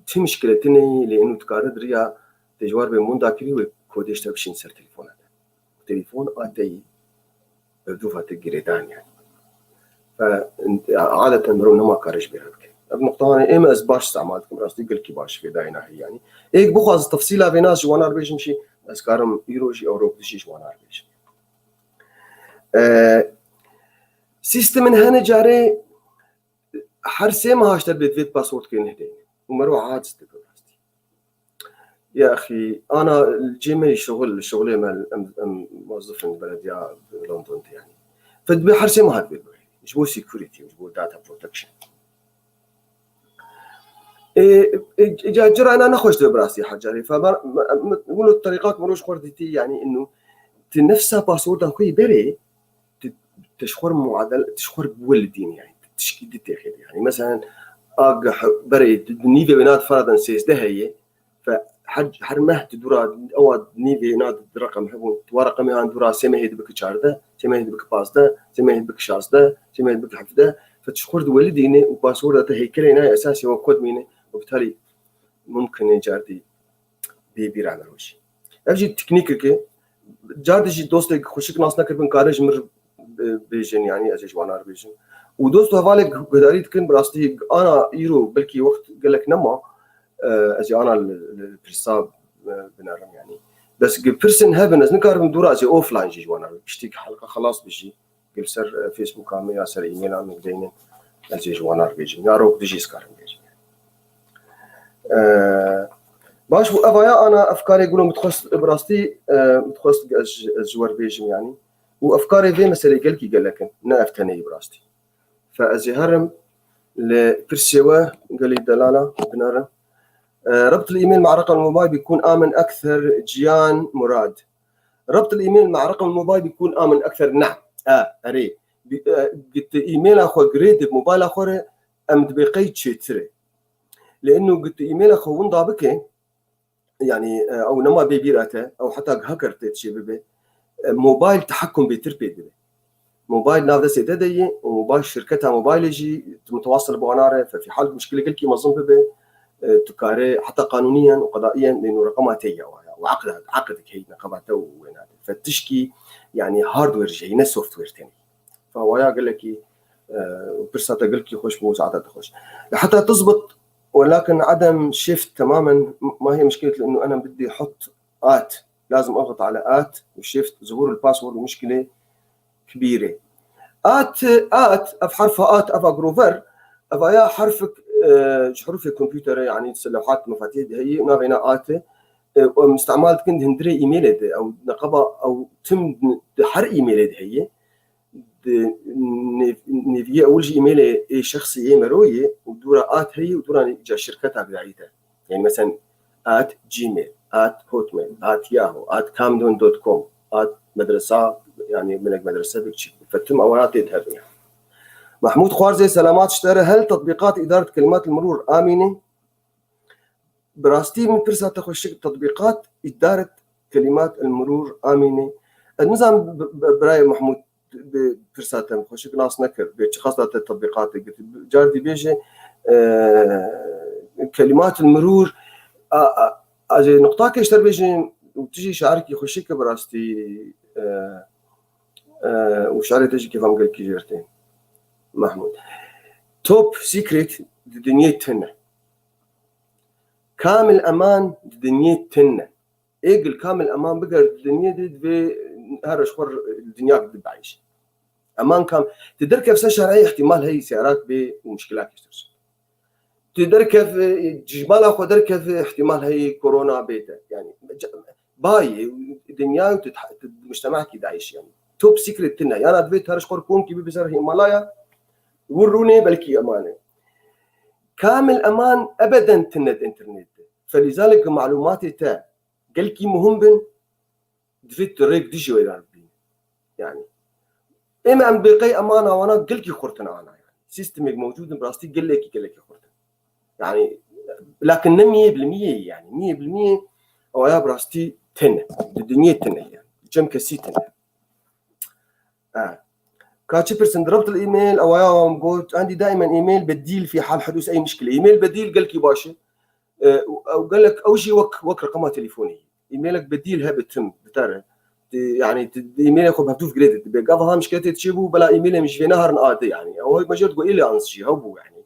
ti mişkile tune yî, lê hûn dikare di riya te ji war bê winda kirî wê kodê ji te bişîn ser telefona te. Telefon a te yî, ev dûva te girêdan yanî. Fe, adeten mirov nema kare ji bîra bike. Ev nuqta wan ê, êm ez baş îstîmal dikim, rastî gelkî baş fêdayê nahî yanî. Êk bixwaz tefsîla vê nas ji wana re bêjim jî, ez karim îro jî ew rok dijî ji wana re bêjim. E, sîstemên hene carê her sê meha ji te divê password kê nehdeyne. Û mero aciz dibe rastî. Ya axî, ana cê me şixul, şixulê me, em, em mozifin belediya London de yanî. Fe dibê her sê meha divê bixê. Ji bo security, ji bo data protection. E, e, ca, cira ena nexweş dibe bi rastî her carê. Fe me, me, me, wilo terîqat mero ji xwe dîtî, yanî inu, ti nefsa passworda xwe yî berê, ti, ti ji xwe muadel, ti ji xwe bi wil dîn, yanî, ti tişkî di têxê de. Yanî, mesela, a, berê, di, di nîvê wê na di feradan sêzdeh heye, fe her, her meh di dûra, ewa nîvê na di reqem hebûn, tu wa reqemê an dûra sê mehê dibike çardeh, sê mehê dibike pazdeh, sê mehê dibike şazdeh, sê mehê dibike hevdeh, fe tu ji xwe di welidî ne û passworda te heykelê na esasî wa kod mîne û bitalî mumkin e cardî bê bîra me rojî. Ev jî teknîkeke, cardî jî dostek xweşik nas nekiribin, kare ji mir bêjin, yanî ez ê ji wana re bêjim. Û dost û hevalek guhdarî dikin, bi rastî ana îro belkî wext gelek nema, e, ez ê ana li, li pirsa, e, binerim yanî. Bes gi pirsên hebin, ez nikaribim dûra ez ê offline jî ji wana re. Piştî ki helqa xelas bi jî, gel ser, e, Facebooka min ya ser e-maila min gideynin, ez ê ji wana re bêjim. Ya rok dijî ez karim bêjim. E, baş bû, eva ya ana ev karê gulo min dixwest, bi rastî, e, min dixwest ez, ez ji we re bêjim yanî. û efkarê vê meselê gelkî gelek in, ne ev tenê yî bi rastî. Fe ez ê herim li pirsê we gelî delala binerim. E, ربط الإيميل مع رقم الموبايل بيكون آمن أكثر جيان مراد. ربط الإيميل مع رقم الموبايل بيكون آمن أكثر. نعم. E, erê. Bi-, e, git îmêla xwe girê di mobayla xwe re em dibê qey çêtir e. Lê inu git îmêla xwe winda bike, yanî, e, ew nema bê bîra te, ew heta hacker tê çê bibe, e, mobayl tehekum bêtir pê dibe. Mobayl nav destê te de ye û mobayl şirketa mobaylê jî tu mutewasıl bi wana re, fe fî hal muşkilê gelkî mezin bibe, e, tu kare heta qanûniyen û qedaiyen lê nû reqema te ye waya. Û aqd, aqd heyî neqeba te û wêna te. Fe tişkî, yanî hardware jî heyî, ne software tenê. Fe waya gelekî, e, pirsa te gelkî xweş bû û saeta te xweş. Heta تزبط، ولكن عدم shift تماما ما هي مشكلة، لأنه أنا بدي أحط آت، لازم أضغط على آت وشيفت، ظهور الباسورد مشكلة كبيرة. آت، آت، أف حرف آت، أف أجروفر، أف يا حرفك، آه، حروف الكمبيوتر، يعني، لوحات مفاتيح هي، ما بين آت، آه، استعمال كنت هندري إيميل ده، أو نقبة، أو تم حر إيميل ده هي، di nêv-, nêviyê ewil jî îmêlê ê şexsî ê mero yê û dûra at heyî û dûra ca şirketa bidayî te. Yani mesela at gmail, at hotmail, at yahoo, at camden dot com, at medresa, yani minek medrese bik çi. Fetim awaya tê de hebin. Mahmud Xwarzê, selamat ji te re, hel tatbîqat îdaret kelimat li mirûr amîne. Bi rastî min pirsa te xweşik tatbîqat îdaret kelimat el mirûr amîne. Ez nizanim b-, b-, birayê Mahmûd bi pirsa te xweşik nas nekir. Bê çi xasta te tatbîqatê girtî. Car dî bêje, e, kelimat el mirûr, a, a, a, ez ê nuqtakê ji te bêjim û tu jî şarekî xweşik e bi rastî, e, e, û şarê te jî kêfa min gelkî jê re tê. Mahmûd. Top secret di dinyê tune. Kamil eman di dinyê tune. Êgil kamil eman biger di dinyê de divê her ji xwe dinya bi dayîş. Eman kam, tu derkev ser şerê ihtimal heyî seyarak bê û muşkilak işte. Tu derkev, e, ji mala xwe derkev ihtimal heyî korona bête. Yani, bayê dinya û tu, tu mujtemekî dayîş yani. Top secret tune. Yana divê tu her ji xwe konkî bibe ser hêmalaya, wir rûnê belkî eman e. Kamil eman ebeden tune di internet de. Felîzalik malûmatê te gelkî muhim bin, divê tu rêk dijî wê re bibîne. Yani, ême em bêqey emana wana gelkî xurtin ana yani. Sîstemêk mewcûd in, bi rastî gelekî, gelekî xurtin. Yani, lakin ne miyê bil miyê yani. Miyê bil miyê awaya bi rastî tune. Di dinyê tune yani. Çem kesî tune. Ha. Ka çi pirsin, di rebt el-email, awaya wan got, endî daimen email bedîl fî hal hudûs ey muşkile. Email bedîl gelkî baş e. E, û ew gelek, ew jî wek, wek reqema telefonê. Emailek bedîl hebe tim, bi te re. Di, yani, di, di emailê xwe bi hevdû girê didibê. Gava ha mişketê çêbû, bela emailê min ji vê neharin adi, yani. Ew hek mecêr digot, ê lê ans jî hebû, yani.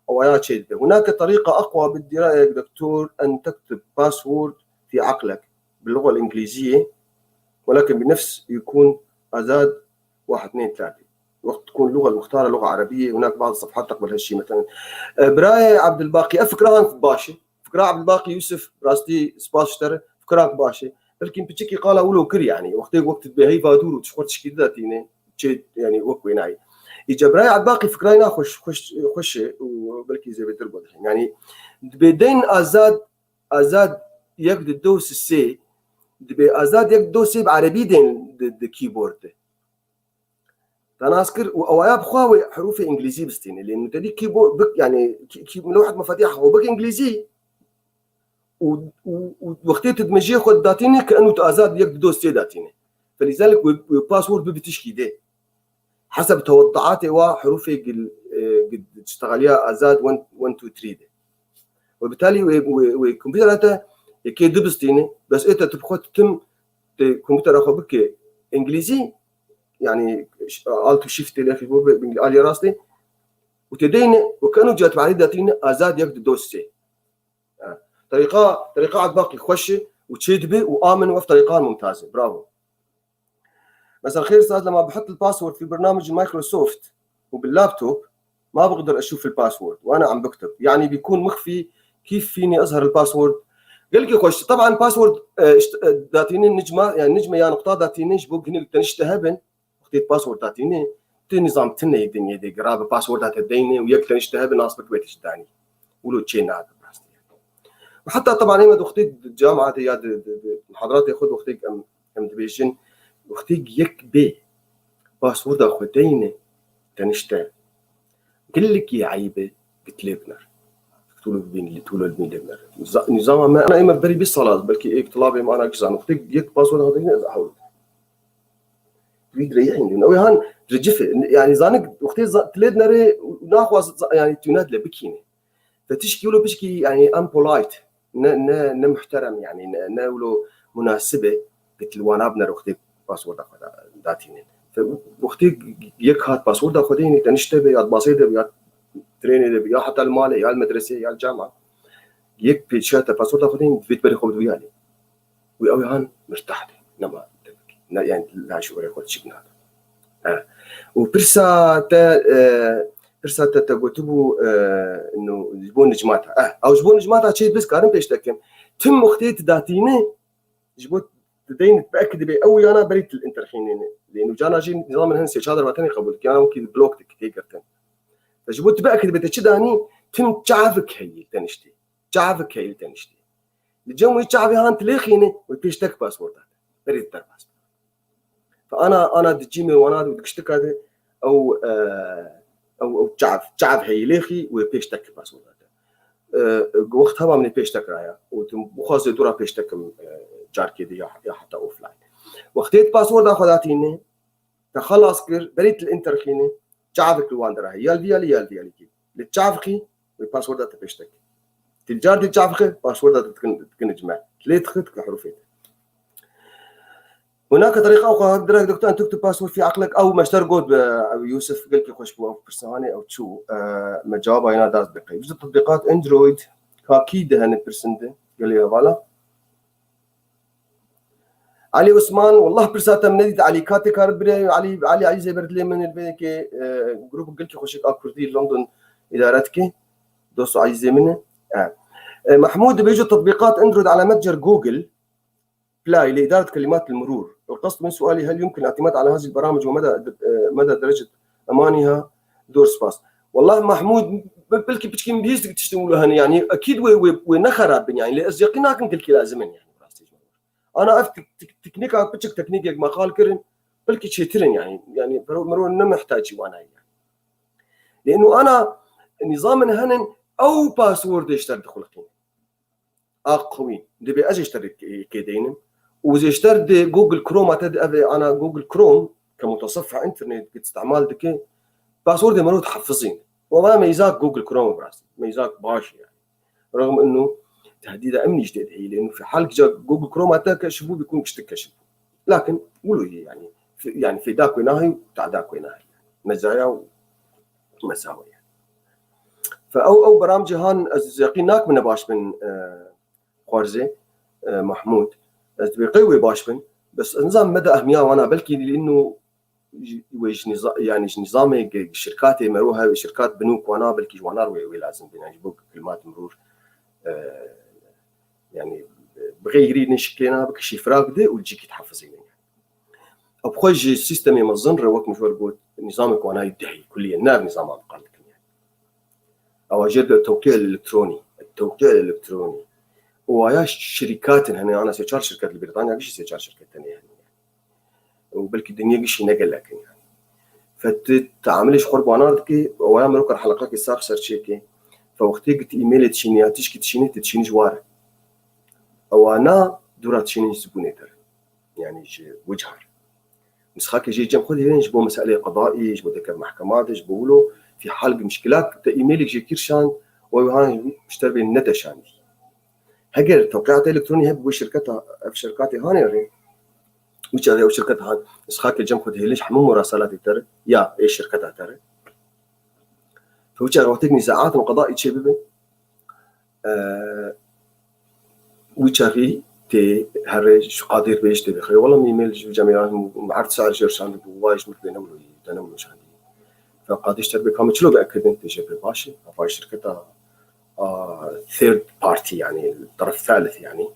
Ew aya çê dibe. هناك طريقة أقوى بالدراية دكتور أن تكتب password في عقلك باللغة الإنجليزية، ولكن بنفس يكون أزاد واحد، اثنين، ثلاثة. وقت تكون اللغة المختارة لغة عربية، هناك بعض الصفحات تقبل هالشي مثلًا. E, birayê Abdulbaqî, ev fikra han baş e. Fikra Abdulbaqî Yusuf, rastî spas ji te re, fikra baş e. Belkî piçekî qala wilo kir yani. Wextê wek tu dibê heyva dûr û tu ji xwe tişkî dide tîne. Çê, yani wek wê nayê. Îca birayê Abdulbaqî fikrayê na xweş, xweş, xweş e û belkî zêdetir got. Yani dibê deyn azad, azad yek di do sê, dibê azad yek di do sê bi erebî deyn di, di keyboard de. Te nas kir û ewaya bi xwe wê herûfê îngilîzî bistîne. Lê nûtedî keyboard bik, yani kî-, kî-, lewhet mefatîh xwe bik îngilîzî û, û, û wextê tu di mejiyê xwe datîne ke enu tu azad yek di do sê datîne. Felîzalik wê, wê password bibe tişkî dê. Heseb tewedduatê wa herûfê gil, e, gil tiştexeliya azad one, one, two, three de. Wê bitalî wê, wê, wê komputera te yekê dibistîne, bes ê te tu bi xwe tu tim tê komputera xwe bike îngilîzî, yani, ş-, alt û shift tê lexî bo be, aliyê rastê, û tê deyne, û kenu cat berî datîne, azad yek di do sê. Ha. Terîqa, terîqa Etbaqî xweş e û çê dibe û amin wef terîqan mumtaz e. Bravo. Mesela, خير أستاذ، لما بحط الباسورد في برنامج مايكروسوفت وباللابتوب، ما بقدر أشوف الباسورد وأنا عم بكتب، يعني بيكون مخفي، كيف فيني أظهر الباسورد؟ Gelkî xweş. Teban password, e, işte, e, datînin nicma, yani nicma ya nokta datînin ji bo hinek te nişte hebin. wextê password datînê, tu nizam tune yê dinyê de gira bi passworda te deyne û yek tenişte hebe nas bik wê tişt danî. Wilo çê nabe bi rastî. Û heta teban ême di wextê cama de ya di, di, di muhadaratê xwe di wextê em, em dibêjin, wextê yek bê passworda xwe deyne tenişte, gelekî eyb e, git lê biner. Tûlo bibîn, tûlo bibîn lê biner. Niza-, nizama me, ana ême berî bîst sala, belkî ê tulabê me ana gizan. Wextê yek passworda xwe deyne ez ew. Wî direyî hindî. Ew han ricif e. Yani zanik wextê za-, tilê dinere naxwaz za-, yani tune dile bikîne. Ve tişkî wilo pişkî yani unpolite. Ne, ne, ne muhterem yani, ne, ne wilo munasib e. Bitil wana biner wextê passworda xwe da-, datînin. Ve wextê yek hat passworda xwe deyne, tenişte be, ya basê de be, ya trênê de be, ya heta li malê, ya li medresê, ya li cama. Yek pêçiya te passworda xwe deyne, divêt berê xwe bidû yani. Wî ew han mirtah de. Nema demek. Ne, yani la şuurê xwe çik nade. E. Û pirsa te, e, pirsa te, te gotibû, e, no, ji bo nicmata. E, ew ji bo nicmata çê biz karin pêş dekim. Tim wextê tu datîne, ji bo tu deyne, belkî dibe ew yana berî til interxînê ne. Lê nû cana jî nizamên hin sê çar derba tenê qebûl dikin, yana wekî blok dik tê girtin. Te ji bo tu belkî dibe te çi danî, tim çavik heyî teniştê. Çavik heyî teniştê. Li cem wî çavê han tilêxîne, wê pêştek passworda te. Berê derbas. Fe ana, ana di cîmê wana de û di kiştika de ew, e, ew, ew çav, çav heyî lêxî wê pêştek passworda te. E, wext hema min ê pêştek raya. Û tu bixwazê dûra pêştekim, e, carkê de ya, ya heta offline. Wextê tu passworda xwe datîne, te xelas kir, berî tu li interxîne, çavik li wan dera heye. Ya li vî ya li, ya li vî ya li kî. Li çavxî, wê passworda te pêştek. Til car dî çavxi, passworda te dikin, dikin icme. Lê dixi, dikin hurufê te. Hunaka tariqa uxra direkt doktor en tuktub password fi aqlek ew meşter got be, ew Yusuf gelkî xweş bû, ew pirsa hanê ew çû, e, me cevaba yena dast bi qey. Vî tatbiqat Android, ka kî de hene pirsinde, gelê hevala. Elî Osman, wallah pirsa te min nedît, Elî ka tê kar bire, Elî, Elî, Elî Zêber dilê min li vê yekê, e, grûp gelkî xweşik a Kurdî London îdare dike. Dost û ezîzê min e. E. E, Mahmud dibêje tatbiqat Android alamet cer Google Play li îdaret kelimat المرور. القصد من سؤالي هل يمكن الاعتماد على هذه البرامج ومدى، e, مدى درجة أمانها؟ Dor spas. Wallah Mahmud, be-, belkî piçkî min bihîst tiştin wilo hene, yani ekîd wê, wê, wê ne xerab bin yani, lê ez yeqîn nakim gelkî lazim in yani, rastî ji me. Ana ev tik-, tik-, teknîka, piçik teknîkek me qal kirin, belkî çêtir in yani, yani mero, mero ne mihtacî wana ye yani. Lê ino ana nîzamên henin ew passwordê ji te dixulqînin. A qewî. Dibê ez jê ji te kê deynim. Û jê ji te di Google Chrome te di ev ana Google Chrome ke mutaseffa internet ki îstimal dike, passwordê mero dihefizîn. Wala meyzak Google Chrome bi rastî. Meyzak baş e yani. Rexm ino tehdîda emnî ji dê diheyî. Lê ino fi hal ca Google Chrome te keşif bû, bikun kiştik keşif bû. Lakin wilo ye yani. Fi-, yani fêda ku nahî û tada ku nahî. Mezaya û mesawe ye. Fe ew, ew beramcê han ez yeqîn nakim ne baş bin, e, xwarzê, e, Mahmud. Ez dibê qey wê baş bin. Bes ez nizam me de ehmiya wana belkî lîno ji, wê ji niza-, yani ji nizamê ge-, şirkatê mero hev, şirkat binûk wana belkî ji wanar wê, wê lazim bin. Yani ji bo kelimat mirûr, e, yani, e, bi xeyrî ne şiklê na bike şîfra bide û cîkî dihefizîne. Ew bi xwe ji sîstemê mezin re wek min ji we got, nîzamê ku anayî dehî, kulliyen, ne ev nîzama em qal dikin yani. Ewa jê re tewqî elektronî, tewqî elektronî. Û aya şirîkatin hene, ana sê çar şirket li Brîtanya gişî sê çar şirket tenê hene. Û belkî dinya gişî ne gelek in yani. Fe tu teamilê ji xwe re banar dikî, ewa ya mirokar helqakê sax ser çêkê. Fe wextê ki tu e-mailê dişînî ya tişkî dişînî, tu dişînî ji war. Ewa na dûra dişînî ji zibûnê der. Yani ji wicar. Misxakê jê cem xwe dihêlin ji bo meseleyê qedaî, ji bo dekev mehkema de, ji bo wilo, fî hal bi mişkilat te e-mailek jê kir şand, we wiha ji te re bê nedeşandî. Heger tewqîata elektronî hebe wê şirketa, ev şirkatê hanê rê, wî çaxê ew şirketa han, misxakê cem xwe dihêlin ji hemû murasalatê te re, ya ê şirketa te re. Wî çaxê wextêk nîzaatên qedaî çê bibe, e, wî çaxî tê herê ji qadê re bêj tê bixê. Wela min e-mail ji cemê erd ser jê şandibû, wayê ji min bê newlo yî, te newlo şandî. Fe qadê ji te re bê ka min çilo bi ekidin, tê jê bê baş e. Ev şirketa, a, third party yani, taraf thalith yani.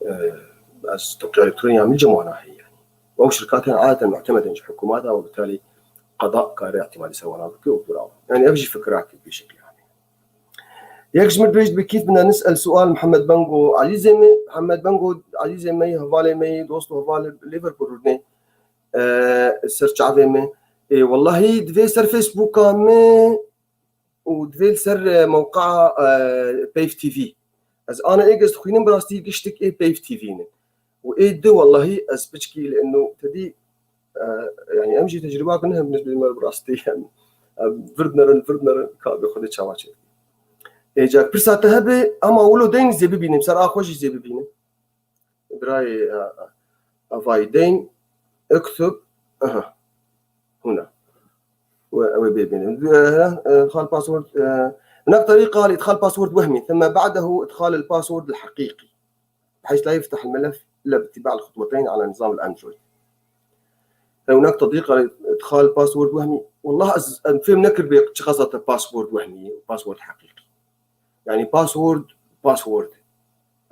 E, ez tewqî elektronî ya min cem wana heye yani. Ew şirkatên adeten mu'temed in ji hikûmeta, وبالتالي qeda kare îtîmadî ser wana bike û bravo. Yani ev jî fikrak bi şekilî hane. Yek ji min dibêjt bi kîf bina nis'el sual Mihemed Bengo Elîzê me, Mihemed Bengo Elîzê me, hevalê me, dost û heval Liverpool rûnê, e, ser çavê me. E, wellahî divê ser Facebooka me û divê li ser, e, mewqeya, e, Peyv T V. Ez ana êk ez dixwînim bi rastî giştik ê Peyv T V ne. Û ê di wellahî ez piçkî li eno tedî, e, yani em jî tecrüba ku ne hem bi rastî yani. Em vir dinerin, vir dinerin, ka bi Xwedê çawa çê. Ê, cak pirsa te hebe, ama wilo deyn zê bibînim, ser a xwe jî zê bibînim. Birayê, e, e, avayî deyn, اكتب، aha, hûna. We, ew ê bê bînin. E, e, إدخال password، e، هناك طريقة لإدخال password وهمي، ثم بعده إدخال الباسورد الحقيقي، بحيث لا يفتح الملف إلا باتباع الخطوتين على نظام الأندرويد. هناك طريقة لإدخال password وهمي. والله ez, em fêm nekir bê çiqasa te password وهمي، password حقيقي. Yani password، password.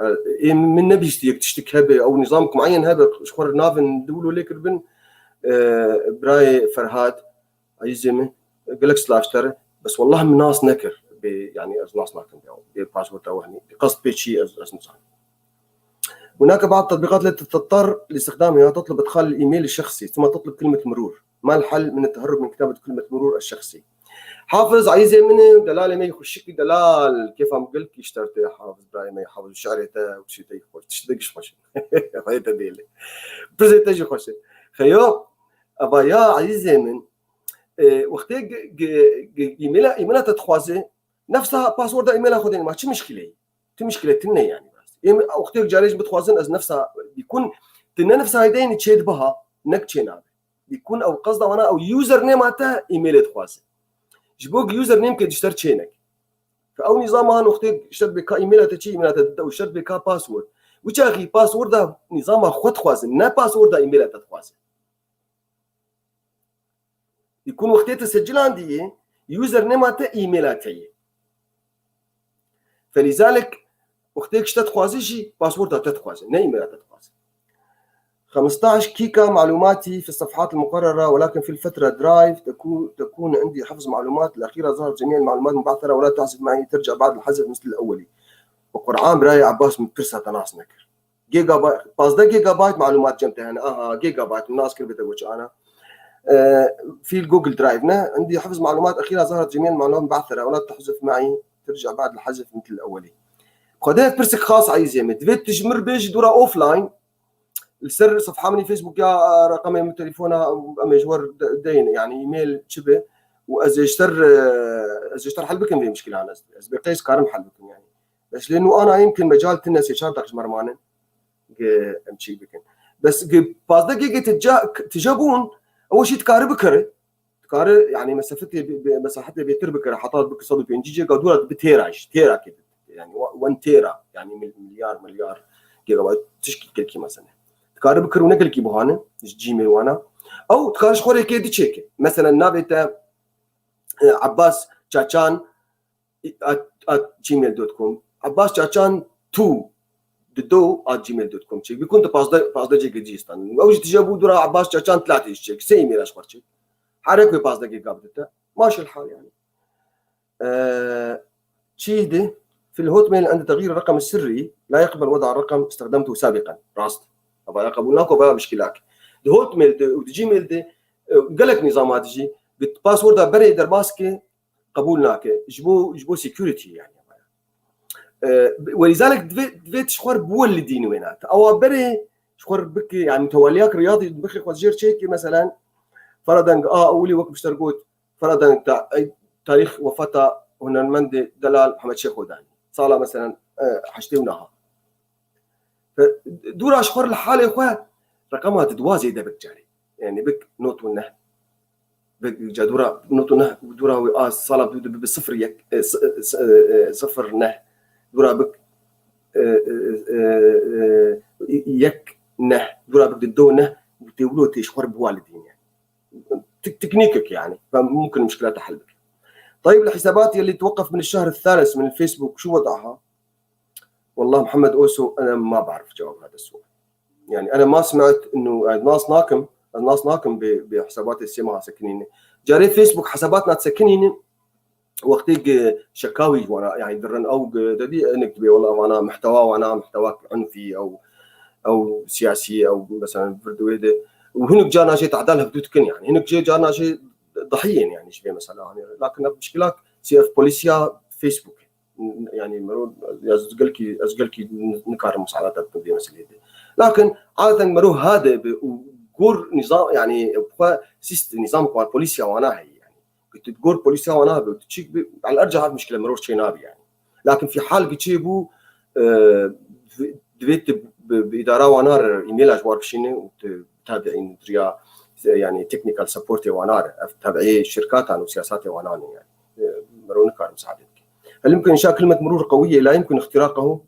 E, ê min nebîstî yek tiştik hebe, ew nîzamik mueyen hebe, ji xwe re navên di wilo lê kiribin, e, birayê Ferhad, Ezîzê min, gelek silav ji te re. Bes wellah min nas nekir. Bê, yani ez nas nakim ya. Bê passworda wehmî. Bi qest pê çî ez, ez nizanim. هناك بعض التطبيقات التي تضطر لاستخدامها، تطلب إدخال الإيميل الشخصي ثم تطلب كلمة مرور. ما الحل من التهرب من كتابة كلمة مرور الشخصي؟ Hafiz, Ezîzê min, delalê me xweşik, delal, kêfa min gelkî ji te re tê, Hafiz, birayê me, Hafiz, şi'rê te, tiştê te xweş, tiştê te giş xweş. Xwedê te bêle. Pirsê te jî xweş e. Xeyo, eva ya, Ezîzê min, e, wextê g-, g-, g-, îmêla, îmêla te dixwaze, nefsa passworda îmêla xwe de ma çi mişkîle ye? Tu mişkîle tune yani. Êm, wextê carê jî bidixwazin ez nefsa bîkun, tu ne nefsa hêdeyî çê dibiha, nek çê nabe. Bîkun ew qesda wana ew username te îmêlê dixwaze. Ji bo username ke dişter çê nek. Ew nîzama han wextê şer bê ka îmêla te çi îmêla te dide û şer bê ka password. Wî çaxî passworda nîzama xwe dixwaze, ne passworda îmêla te dixwaze. Yekûn wextê te secilandiyê, username te îmêla te ye. Felîzalek wextê tişt te dixwaze jî passworda te dixwaze, ne îmêla te dixwaze. خمستعش كيكة معلوماتي في الصفحات المقررة، ولكن في الفترة درايف تكو-، تكون عندي حفظ معلومات الأخيرة ظهرت جميع المعلومات المبعثرة ولا تحذف معي ترجع بعد الحذف مثل الأولي. Bi Quran birayê Abbas min pirsa te nas nekir. Gigabyte, pazdeh gigabyte معلومات cem te hene. Aha, gigabyte nas kir bê te goç ana. Ee, fîl Google Drive ne? عندي حفظ معلومات أخيرة ظهرت جميع المعلومات المبعثرة ولا تحذف معي ترجع بعد الحذف مثل الأولي. Xwedê pirsek xas Ezîzê min. Divê tu ji min re bêjî dûra offline. Li ser sefha min ê Facebook ya, e, reqemê min telefona, em ê ji we re de-, deyin, yani e-mail çi be. Û ez ê ji te re, e, ez ê ji te re hel bikim vê mişkilan ez. Ez bê qey ez karim hel bikim yani. Bes lê nû ana yê mumkin mecal tune sê çar deq ji me re mane. Ge em çî bikin. Bes ge pazdeh ge ge tija, tije bûn, ew jî dikare bikire. Dikare, yani mesafetê bi, bi, mesafetê bêtir bikire, heta bike sed û pêncî cê, ga dûra bi têra jî, têra ke bi, yani wa-, wan têra, yani mil-, milyar, milyar gigabayt, tişkî gelkî mesele. Dikare bikire û ne gelkî buhane, ji Gmail wana. Ew dikare ji xwe rê kê diçêke. Mesela navê te, e, Abbas Çaçan, at, at gmail dot com. Abbas Çaçan tu dido at gmail dot com. Çek bikun te pazdeh, pazdeh cê gecî stan. Ew jî tije bû dura Abbas Çaçan tlatê çek. Sê e-mail ji xwe çek. Herek ve pazdeh gê gab dite. Maşel hal yani. Ee, çi de? في الهوت ميل عند تغيير الرقم السري لا يقبل وضع الرقم استخدمته سابقا. Rast. Ava ya qebûl nako, ava ya mişkilak. Di Hotmail de û di Gmail de, e, gelek nîzama dijî. Passworda berê derbas ke, qebûl nake. Ji bo, ji bo security yani. E, welîzalek divê, divê tu ji xwe re biwelidînî wêna te. Ewa berê ji xwe re bike, yani mutewaliyak riyadî bixê xwe jêr çêkê, meselen, feradan a ewilî wek bişter got, feradan ta, ey, tarîx wefata hunermendê delal Mihemed Şêx Hodanî. Sala, meselen, e, heştê û naha. Fe-, dûra ji xwe re li halê xwe reqema di duwa zêde bik carê. Yani bik not û neh. Bik ca dûra not û neh, dûra wê a sala bi, bi, bi sifir yek, e, s-, e, s-, e, e, sifir neh. Dûra bik, e, e, e, e, yek neh. Dûra bik di do neh. Tê wilo tê ji xwe re biwalidîne. Tik-, teknîkek yani. Ve mumkin mişkilata hel bike. طيب، الحسابات يلي توقف من الشهر الثالث من الفيسبوك، شو وضعها؟ والله محمد أوسو، أنا ما بعرف جواب هذا السؤال. Yani, ana ma smi'et inu, yani, nas nakim, ez nas nakim bi, bi hesabate sê meha sekinîne. Carê Facebook hesabatna sekinîne, wextê ki şekawî ji wana, yani, dirin ew ki, dedî, hinek dibê, wela, vana, muhtewa wana, muhtewa unfî, ew, ew siyasî, ew, mesela, vir di wê de. Û hinek carna jê tadal hevdû dikin, yani. Hinek jê carna jê dahiyên, yani, ji vê mesela, hani. Lakin ev muşkila C F polîsiya Facebook. Yani, mero, ez gelkî, ez gelkî nikarim misaada te bikim vê meseleyê de. Lakin, adeten mero hade bi û gor nizam, yani, xwe sîst-, nizam xwe polîsiya wana heye, yani. Ku tu gor polîsiya wana be, tu çîk bi, al erca hat muşkile mero çê nabî, yani. Lakin fî hal ki çê bû, e, divê tu bi, bi îdara wana re e-maila ji war bişîne û tu tabiîn diriya, yani, technical supportê wana re. Ev tabiî şirkatan û siyasatê wana ne, yani. E, mero nikar misaade bike. هل يمكن إنشاء كلمة مرور قوية لا يمكن اختراقه؟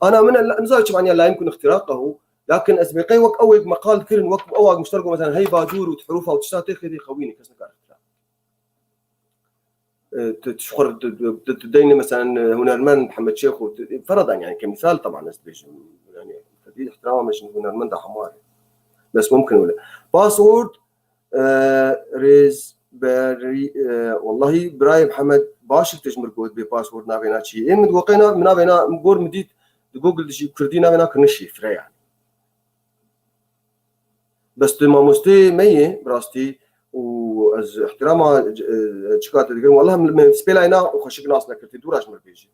أنا من ال-، نزاوي طبعًا لا يمكن اختراقه، لكن ez bêqey wek ew êk meqal kirin, wek ew ak mişter got, mesela, hey bacûr û hurûfa û tişta tê xêdî xewînî kes nikar اختراق. E, tu, tu xwe tu, tu, tu deyne, mesela, hunermend Mihemed Şêx û tu, feradan, yani, ke misal, taban, ez dibêjim. Yani, tedî ihtirama me ji hunermenda hemar e. Bes mumkin wile. Password, e, rêzberî, e, wellahî, birayê Mihemed, baş tu ji mir got bê password navê na çi. Ê min digot qey nav-, min navê na, min gor min dît, di Google de jî kurdî navê na kirine şifre, yani. Bes tu mamosteyê me yê, bi rastî, û ez ihtirama, e, çika te digirim. Wallah, min, min spêlayê na û xweşik nas nekir, tê dû re ji mir bêjî.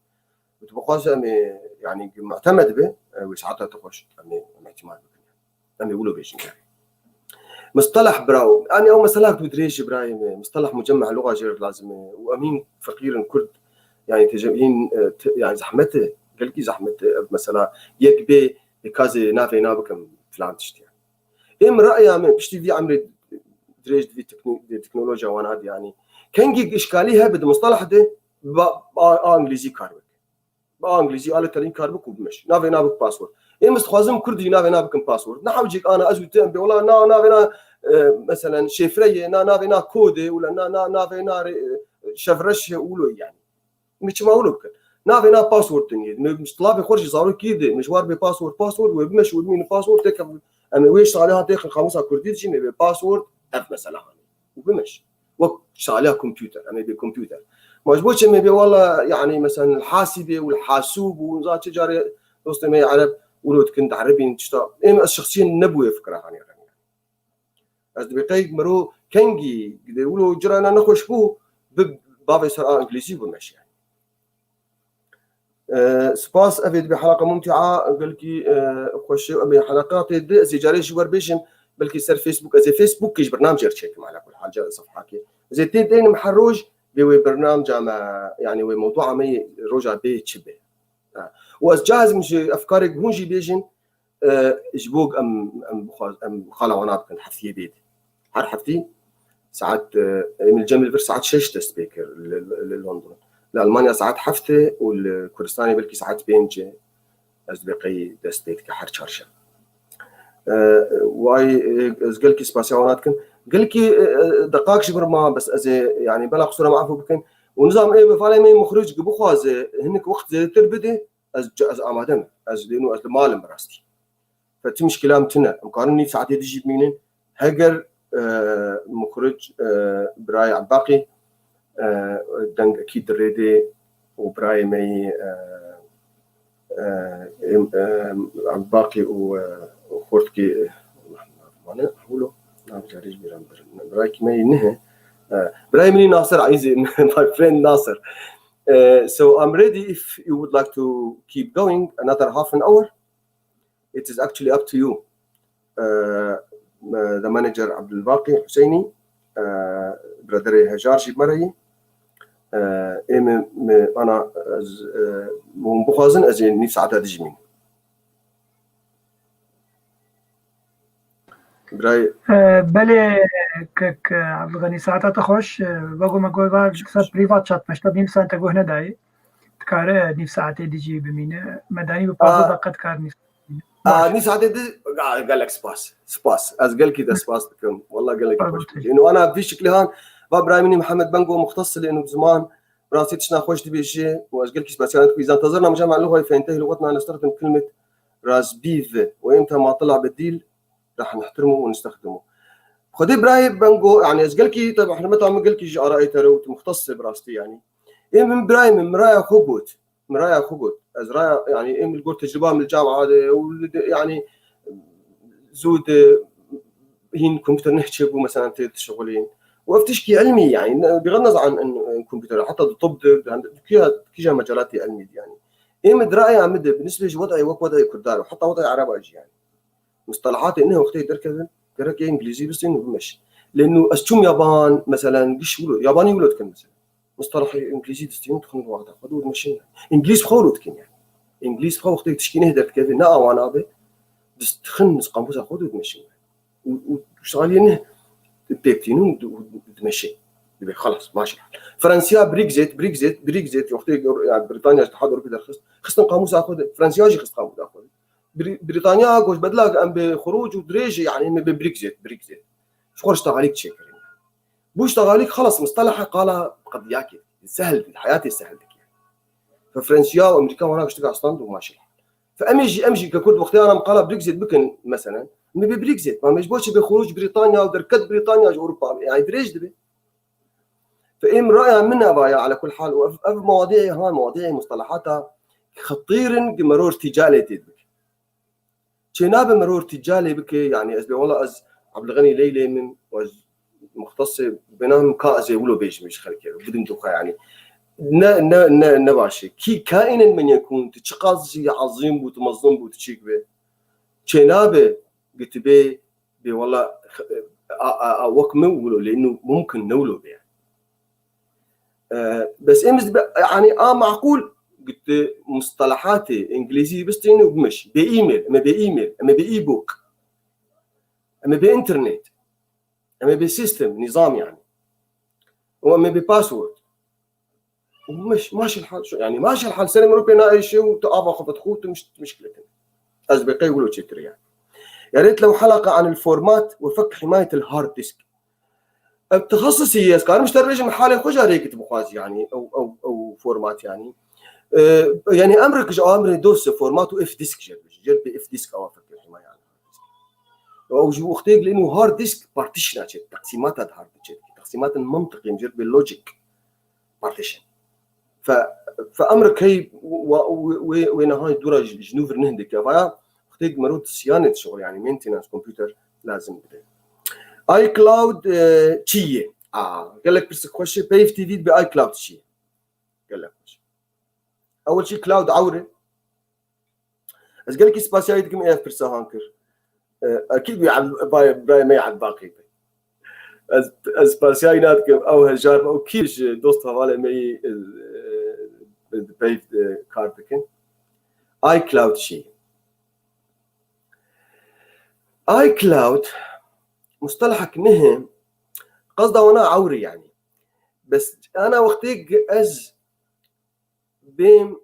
Û tu bixwazî em ê, yani, mutemed be, e, wê saeta tu xweş, em ê, em ihtimal bikin. Em ê wilo bêjin. Misteleh, bravo. Yanî, ew mesela tu dirêj e, birayê me. Misteleh mucemmeh luxa jê re lazim e. Û em hîn feqîr in, kurd. Yani, têje-, hîn, e, te-, yani, zehmet e. Gelkî zehmet e. Ev mesela yek bê, ê kazê navê na bikim filan tişt, yani. Ê min ra'ya min, piştî vî emrê dirêj di vî tekno-, di teknolojiya wan hat, yani. Kengî işkalî hebe di mustaleh de, ba, a, a Îngilîzî kar bik. Ba Îngilîzî ale terîn kar bik û bimeş. Navê na bik password. Ê min dixwazim kurdî navê na bikim password. Ne hewcêk ana ez û tu em bê, wela na, navê na, e, meselen şifre ye, na, navê na kode, wela na, na, navê na rê, e, şevreş ye û lo, yani. Min çima wilo bikin? Navê na password din yê. Min, min lavê xwe jî zarokî de, min ji war bê password, password, wê bimeş, wê bimîne password, têke em ê wê şaliha têxin qamusa kurdî de jî, em ê bê password, ev mesela hanê. Û bimeş. Wek şaliha kompûter, em ê bê kompûter. Ma ji bo çi em ê bê wala, yani, mesela, hasîbê û hasûb û za çi carê dostê me yê ereb wilo dikin, di erebîn tişta. Êm ez şexsî nebûye fikra hanê re. Ez dibê qey mero kengî gidê wilo cira na nexweş bû, bi bavê ser a Îngilîzî bimeşe. E, spas, ev ê dibe helaqa mumtia, gelkî, e, xweş e, em ê helaqa tê di, ez ê carê ji wer bêjim, belkî ser Facebook, ez ê Facebook kî ji bernamcê re çêkim, ala kul hal, ca sefhakê. Ez ê tê deynim her roj, bê wê bernamca me, yani wê mewdua me yê roja bê çi be. Ha. Û ez cahizim ji efkarê hûn jî bêjin, e, ji bo em, em bixwaz-, em xala wana bikin heftiyê bê de. Her heftî saet, e, em li cem li vir saet şeş dest pê kir li, li, li London. Li Almanya saet heft e û li Kurdistanê belkî saet pênc e. Ez dibê qey dest pê dike her çarşem. E, way, e, ez gelkî spasiya wana dikim. Gelkî, e, e, deqak ji vir ma, bes ez ê, yani, bela qisûra me afû bikin. Û nizam ê vefalê me muxric ki bixwaze hinek wext zêdetir bide, ez, ez amade me. Ez dêno, ez li mal im bi rastî. Fe ti mişkila em tune. Em karin nîv saetê dijî bimînin. Heger, e, muxric, e, birayê Ebbaqî, e, dengekî dirêdê û birayê me yî, e, e, em, e, Ebbaqî û, e, û xortkî, e, mane, hewlo, nav carê ji bîra min birin. Birayekî me yî nihe. E, birayê min yî Nasir, Eyzî, my friend Nasir. Uh, so I'm ready if you would like to keep going another half an hour. It is actually up to you. Uh, uh, the manager Abdulbaqi Husseini, uh, brother Hejar jî bi me re yî. Uh, ê min, min, ana, ez, uh, hûn bixwazin, ez ê nîv saeta dijî mînim. Birayê. E, belê, kek Abdulganî, saeta te xweş. E, wego me got, va ser privat chat me ji te nîv saete guh nedayê. Dikare nîv saetê dijî bimîne. Me danî bi pazdeh deqe dikare nîv saetê. A, nîv saetê di, ga-, gelek spas. Spas. Ez gelkî te spas dikim. Walla gelek xweş bû. Ino ana vî şiklî han, va birayê min Mihemed Bengo muxtes li ino ziman, bi rastî tiştna xweş dibêje û ez gelkî spasiyan dikim. Îzan tezirna min cema lugayê fentehî lugatna nestexdim kilmet Raspberry, وإمتى ما طلع بديل رح نحترمه ونستخدمه. Xwedê birayê Bengo, yani ez gelkî, tabi hurmeta min gelkî ji arayê te re û tu muxtes e bi rastî yani. Ê min birayê min, min raya xwe got. Min raya xwe got. Ez raya, yani ê min li gor tecrüba min li camia de û li de, yani zû de hîn kompûter nehçe bû, mesela tê dişixulîn. Û ev tişkî ilmî, yani, ne, بغض النظر عن، عن، عن kompûter, heta di tib de, di hende-, di kîja, kîja mecalatê ilmî de, yani. Ê min di raya min de, bi nisbê ji wed'ê wek wed'ê Kurdan û heta wed'ê Ereba jî, yani. Mustalahatê ne wextê derkevin, gerek ê îngilîzî bistîn û bimeşin. Lê nû ez çûm yaban, meselen, giş wilo, yabanî wilo dikin, meselen. Mustalahê îngilîzî distîn, dixin wexta xwe dûr dimeşin. Îngilîz xwe wilo dikin, yani. Îngilîz xwe wextê tişkî neh derdikeve, ne awa nabe, distixin qamusa xwe dûr dimeşin. Û, û şaliyê ne pêk tînin û di-, û dimeşin. Dibe, xelas, maşallah. Fransiya Brexit, Brexit, Brexit, wextê, yani, Britanya ji Itihad Ewropî derxist, xistin qamusa xwe de, Fransiya jî xist qamusa xwe de. Bri-, Britanya got, bedila em bi xuruc û dirêjê, yani, me bi Brexit, Brexit. Ji xwe re ştegalîk çêkirin. Bu ştegalîk xelas, mustalaha qala qediyakê. Sehl dike, heyatê sehl dike. Fe Fransiya û Amerîka wana tiştek stand û maşallah. Fe em ê jî, em jî ke Kurd wextê ana em qala Brexit bikin, meselen, me bi Brexit, ma me ji bo çi bi xuruc Britanya û derket Britanya ji Ewropa, yani dirêj dibe. Fe êm raya min eva ya, ala kul hal, û ev, ev mewadî, ha, mewadî mustalahata xetîr in, ki meror tîcalê tê dibike. Çênabe meror tîcalê bike, yani ez bê wela ez Abdulganî Leylê min, ez muxtesê bênam ka ez ê wilo bêjim ji xelkê, bidim doxa, yani. Ne, ne, ne, ne baş e. Kî kaînen men yekûn, tu çiqas jî ezîm bû, tu mezlûm bû, tu çîk be. Çênabe, ki tu bê, bê wela, a, a, a, wek min wilo, lê nû mumkin ne wilo be. E, bes êm dibe, yani, a maqûl, got, mustalahatê îngilîzî bistîne û bimeş. Bê e-mail, em ê bê e-mail, em ê bê e-book, em ê bê internet, em ê bê system, nizam, yani. Û em ê bê password. Û meş-, maşel hal, şu, yani, maşel hal, serê mirov pê naêşe û tu ava xwe vedixwe û tu miş-, mişkile tune. Ez bê qey wilo çêtir, yani. يا ريت لو حلقة عن الفورمات وفك حماية الهارد ديسك. Ev texesusî ye, ez karim ji te re bêjim, halê xwe jî rêkit bixwaz, yani, ew, ew, ew format, yani. E, yani, emrik ji emrê dost format û F disk jê dibêjin. Jê dibê F disk ewa fikir hema, yani. Ew ji wextê gilên û hard disk partition çêt, teqsîmata di hard disk çêt. Teqsîmatên mantiqî, jê dibê logic partition. Fe, fe emrik hey wa-, wê, wê, wê niha dûra ji, ji nû vir neh dike. Vaya, wextê mero siyanê dişixul, yani maintenance computer lazim dibe. iCloud, e, çi ye? A, gelek pirsik xweş e. Peyv T V dibê iCloud çi ye? Gelek xweş. Ewil çi cloud ewr e. Ez gelekî spasiyayî dikim, ev pirsa han kir. E, ekîd wî Eb-, bay-, birayê me yê Ebaqî be. Ez, ez spasiyayî nadikim, ew hejar be, ew kî ji dost hevalê me yî, e, e, di peyv, e, kar dikin. iCloud çi? iCloud mustelahek nihe, qesda wana ewr e, yani. Bes ana wextê ez bêm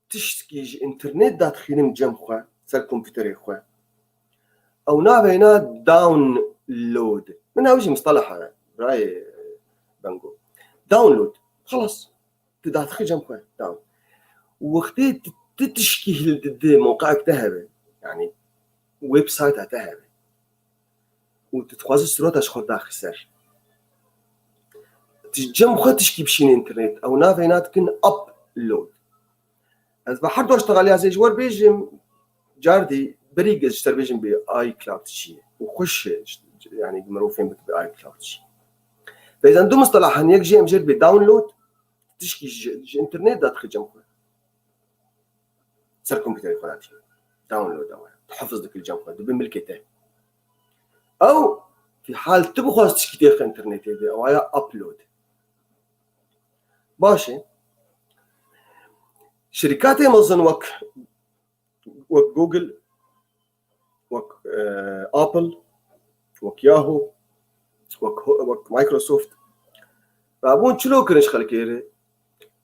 tiştkî ji înternet dadixînim cem xwe, ser kompûterê xwe. Ew navê na download. Min ew jî mistalaha birayê Bengo. Download. Xelas. Tu dadixî cem xwe. Down. Wextê tu, tu tişkî hildidî mewqeek te hebe. Yani websayta te hebe. Û tu dixwazî sureta ji xwe daxî ser. Tu cem xwe tişkî bişînî înternet. Ew navê na dikin upload. Ez bi her du ştexaliya zê ji we re bêjim, cardî berî ez ji te re bêjim bê iCloud çi ye. Û xweş e, yani, mirov fêm bike bê iCloud çi ye. Bêzen du mistelah hene, yek jî em jê re bê download, tişkî ji, ji înternet dadixî cem xwe. Ser kompûterê xwe datî. Download ew e. Dihifiz dikî li cem xwe. Dibe milkê te. Ew, fî hal tu bixwaz tişkî têxe înternetê de, ew aya upload. Baş e. Şirîkatê mezin wek, wek Google, wek, e, Apple, wek Yahoo, wek, wek Microsoft. Rabûn çilo kirin ji xelkê re.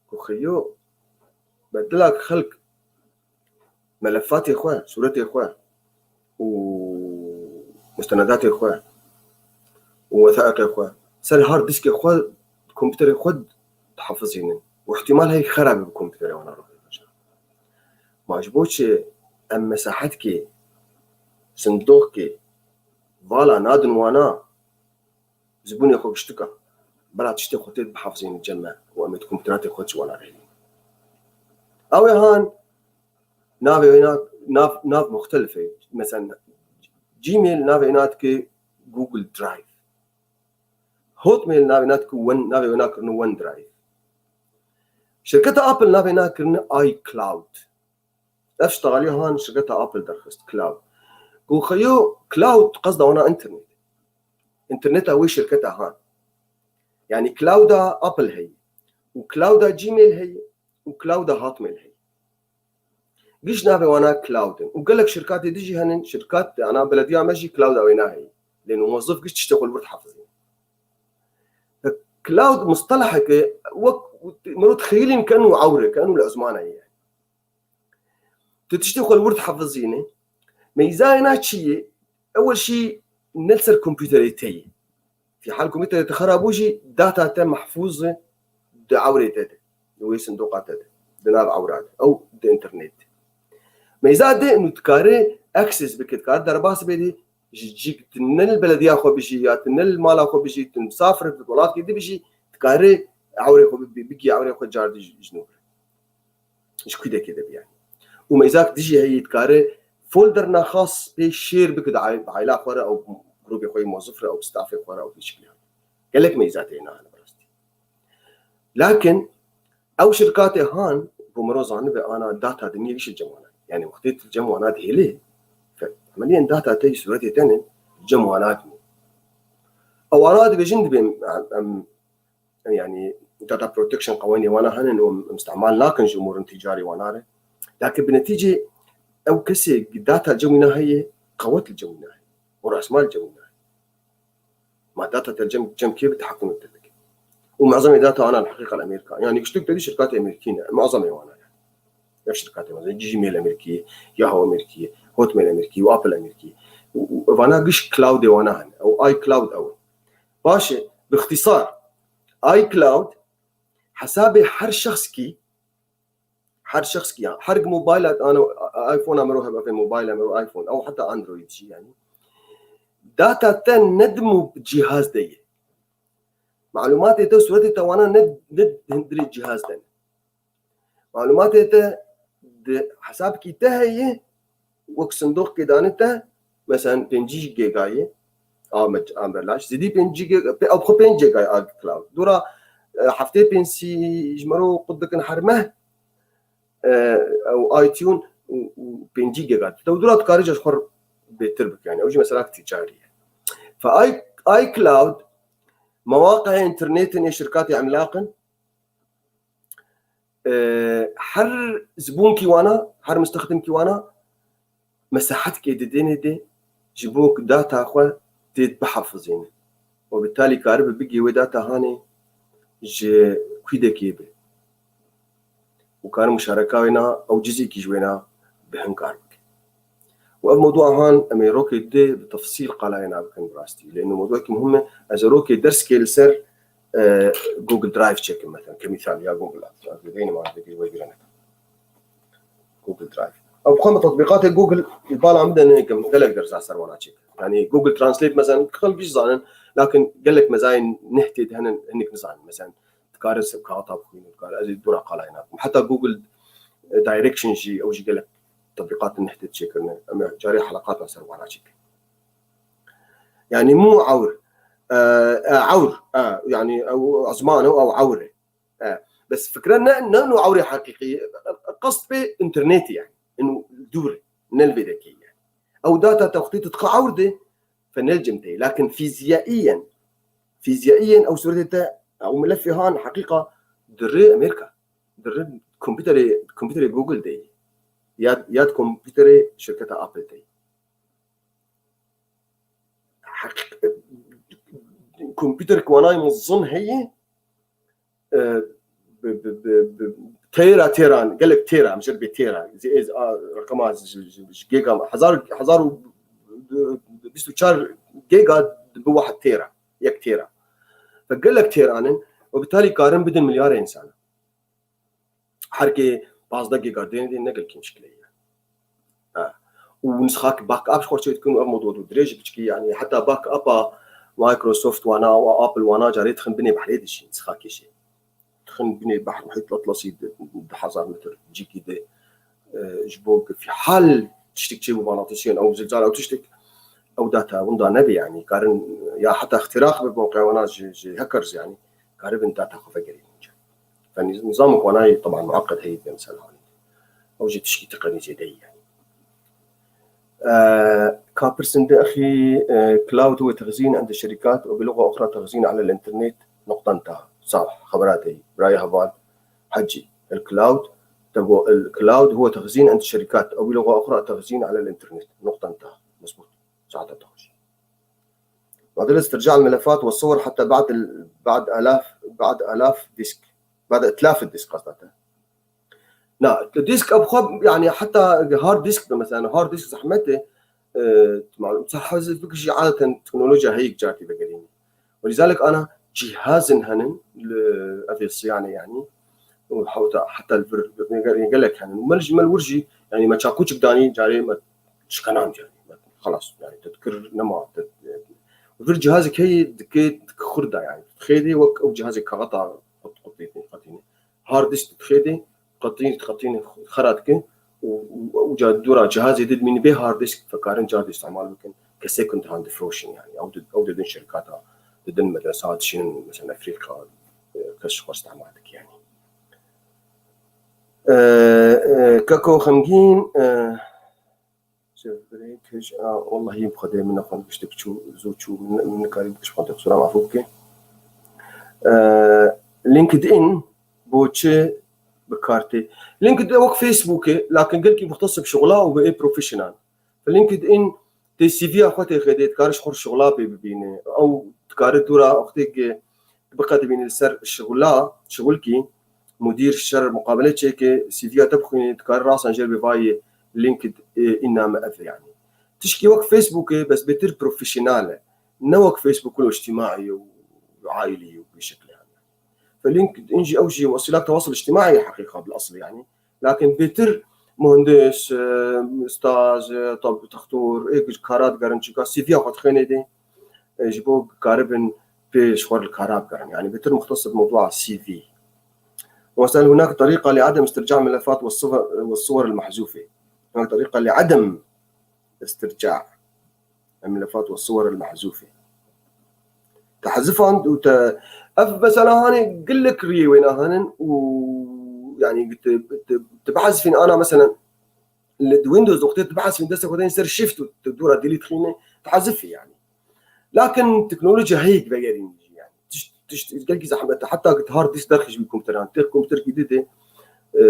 Ku xeyo, bedila xelk melefatê xwe, sûretê xwe û mustenedatê xwe û wethaiqê xwe ser hard diskê xwe, kompûterê xwe dihefizînin. Û îhtîmal heye xera be bi kompûterê wana re. Ma ji bo çi Em mesahetkê, sindoqkê, vala nadin wana, zibûnê xwe giştika. Bela tiştê xwe tê bihafizînin cem me û em ê di kompîteratê xwe ji wana re hêlîn. Ew ê han navê wê na-, nav, nav muxtelif e. Mesela Gmail navê wê na dike Google Drive. Hotmail navê na dike One, navê wê na kirine OneDrive. Şirketa Apple navê na kirine iCloud. Ev ştexaliya han şirketa Apple derxist, cloud. Ku xeyo cloud qesda wana internet. Interneta wê şirketa han. Yani clouda Apple heye. Û clouda Gmail heye. Û clouda Hotmail heye. Giş navê wana cloud in. Û gelek şirkatê dijî henin, şirkat, ana belediya me jî clouda wê naheye. Lê muwezif giş tiştê xwe li wir dihafizîne. Cloud mustelaheke wek miro dixeyilîn ke eno ewr e, ke eno li ezmana ye. Tu tiştê xwe li wir dihafizînî. Meyzayê na çi ye? Ewel şî ne li ser kompûterê te ye. Fî hal kompûterê te xera bû jî data te mehfûz e di ewrê te de, di wê sindoqa te de, di nav ewra de, ew di internet de. Meyza de û dikare access bike, dikare derbas bê de ji cîk tu ne li belediya xwe bijî ya tu ne li mala xwe bijî, tu misafir bi welatkî di bijî, dikare ewrê xwe bi-, bigî ewrê xwe car di ji, ji nû. Ji Kwîdekê de bî yani. Û meyzak dijî heyî dikare folderna xas pê şêr bike di ay-, di aila xwe re ew grûbê xwe yê mozif re ew bi stafê xwe re ew bi şikilî. Gelek meyza tê na hene bi rastî. Lakin ew şirkatê han bo miro zanibe ana data diniyê gişt cem wana. Yani wextê tu cem wana dihêlê, fe-, emeliyen data te yî sûretê te ne cem wana dimî. Ew ana dibêjin dibên em, em, yani data protection qewanê wana hene û em, em istimal nakin ji umurun ticarî wana re. Lakin bi netîcê ew kesê data cem wîna heye, qewet li cem wîna heye. Û rasmal cem wîna heye. Ma data te cem, cem kê bi tehekum te dike. Û muezemê data ana li heqîqa li Amerîka. Yani giştik te dî şirkatê Amerîkî ne. Muezemê wana yani. Ev şirkatê mesela Gmail Amerîkî, Yahoo Amerîkî, Hotmail Amerîkî û Apple Amerîkî. Û, û vana giş cloudê wana hene. Ew iCloud ew. Baş e, bi ixtîsar, iCloud hesabê her şexskî, her şexskî ya, her mobile, ana iPhone a miro hebe, mobile a miro iPhone, ew heta Android jî yani. Data te ne di mo-, cihaz de ye. Malûmatê te, sûretê te wana ne, ne hundirê cihaz de ne. Malûmatê te di hesabkî te heye, wek sindoqkê dane te, mesela pêncî gêga ye, a me-, a me laş, zêdî pêncî gêga, pê-, ew xwe pênc gêga ye a cloud. Dora, e, heftê pênc sî ji mero qut dikin her meh, e, ew iTunes û, û pêncî gêga. Te dora dikare ji xwe bêtir bike, yani ew jî meselak ticarî ye. Fe i-, iCloud, mewaqeya internetin ê şirkatê emlaq in, e, her zibûnkî wana, her mistexdimkî wana mesehetkê didênê dê ji bo ku data xwe tê bihefizîne. Û bi talî karibe bigê wê data hanê ji Kwîdekê be. Û kare muşareka wê na ew cizîkî ji wê na bi hin kar bike. Û ev mewdua han em ê rokê dê bi tefsîl qalayê na bikin bi rastî. Lê eno mewduekî muhim e. Ez ê rokê derskê li ser, e, Google Drive çêkim, mesela, kemîsal ya Google Apps. Ez dibênim, ez dibênim wê girene. Google Drive. Ew xwe min tetbîqatê Google li bala min de nekim, gelek dersa ser wana çêkim. Yani Google Translate mesela, xelk jî zanin, lakin gelek mezayên nehtê de hene, hinek nizanin. Mesela, dikare se-, kağıta bixwîne, dikare, ez ê dora qalayê nakim. Heta Google, e, Direction jî, ew jî gelek tetbîqatên nehtê çêkirine. Em ê carê heleqata ser wana çêkin. Yani mû ewr, e, e, ewr, e, yani ew ezman e, ew ewr e. E, bes fikre ne, ne eno ewrê heqîqî, qest pê internetî yani. Eno dûr e, ne li vê dekê yani. Ew data te wextê tu dixwe ewr de, fe ne li cem te ye. Lakin fîziyaiyen, fîziyaiyen ew sûretê te, ew milefê han heqîqa di rê Amerîka, di rê kompîterê, kompîterê Google de ye. Ya, ya di kompîterê şirketa Apple de ye. Heq-, kompîterek wanayê mezin heye, e, bi, bi, bi, bi têra, têran, gelek têra, em jê re bê têra. Zê ez a, reqema ji, ji, ji gêga hezar, hezar û bîst û çar gêga bi wahed têra, yek têra. Ve gelek têran in, û bi talî karin bidin milyarê insana. Her kê pazdeh gêga dêne dê, ne gelkî mişkile ye. û nusxak backup ji xwe çêdikin û ev model û dirêj biçikî, yanî heta backupa Microsoft wana û Apple wana carê dixin binê behrê dişîn nusxakê jî. Dixin binê behr muhît Atlasî di, di hezar metr cîkî de, e, ji bo fî hal tiştek çêbû, balatisyen ew zilzal ew tiştek, ew data winda nebe, yanî karin ya heta îxtiraq be bo qewana ji, ji hackers, yanî karibin data xwe vegerînin. Yanî nizamok wanayê teban mueqqed heyî de mesela. Ew jî tişkî teqenî zêde ye yanî. E, ka pirsin de exî, e, cloud هو تخزين عند الشركات أو بلغة أخرى تخزين على الإنترنت نقطة انتهى. Sağ ol, xebera te yî, birayê heval Hecî. الكلاود تبو-، الكلاود هو تخزين عند الشركات أو بلغة أخرى تخزين على الإنترنت نقطة انتهى. مزبوط. Saeta te xweş. بعد استرجاع الملفات والصور حتى بعد ال-، بعد آلاف، بعد آلاف ديسك. بعد إتلاف الديسك قصدك. Na, disk ev xwe, yanî heta hard disk be, mesela hard disk zehmet e, e, malum, mesela hard disk jî adeten teknolojiya heyî cartî vegerîne. Welîzalek ana cihazin henin li ev ê siyanê yanî, û hewta heta li vir gelek henin. Û me jî me li wir jî, yanî me çakûçik danî carê me şikenan carê. Me xelas, yanî te dikir nema, te, vir cihazek heyî dike, dike xurda yanî. Dixêdê wek ew cihazê kaxeta qut-, qutî-, qetîne. Hard disk dixêdê, qetîn, qetîn xera dike û, û, û ca dora cihazê de dimîne bê hard disk, fekarin car de îstemal bikin. Kesê ku dihan difroşin yanî. Ew di, ew didin şirkata, didin medresa, dişînin mesela Efrîka, e, kes ji xwe îstemal dike yanî. E, e, Keko Xemgîn, e, Şevbirê kej a, wellahî bi Xwedê min nexwend giştek çû, zû çû, min, min nikarî bigiş xwe tê qisûra min efû bike. E, LinkedIn bo çi bi kar tê? LinkedIn wek Facebook e, lakin gelkî muxtesib şixula û bi ê professional. LinkedIn tê C V ya xwe tê xêdê, dikare ji xwe şixula pê bibîne. Ew dikare dûra wextê biqedimîne li ser şixula, şixulkî, mudîr şer muqabele çêke, C V ya te bixwîne, dikare rasan jêr bê vayê LinkedIn name ev e yanî. Tişkî wek Facebook e, bes bêtir profesyonel e. Ne wek Facebook îştîmaî û aîlî û bi şekilê yanî. Fe LinkedIn jî ew jî wesîlak tewasul îştîmaî ye heqîqa bil asl yanî. Lakin bêtir muhendis, e, ustaz, e, tab-, textor, ê kara digerin, çunka C V ya xwe dixwêne dê, e, ji bo karibin pê ji xwe li kara bigerin. Yanî bêtir muxtesib mewdua C V. ومثلًا هناك طريقة لعدم استرجاع الملفات والصور، والصور المحذوفة. هناك طريقة لعدم استرجاع الملفات والصور المحذوفة. Tehzifan û te-, ev mesela hanê gelek riyê wêna hanin û yanî te, te, te behzifîn ana mesela li Windows wextê te behzifîn destê xwe dayîn ser shift û te dûra delete xîne, tehzifî yanî. Lakin teknolojiya heyek vegerîn jî yanî. Tişt, tişt, gelkî zehmet e. Heta ki hard disk derxî ji wî komputeran. Tê komputerkî dide, e,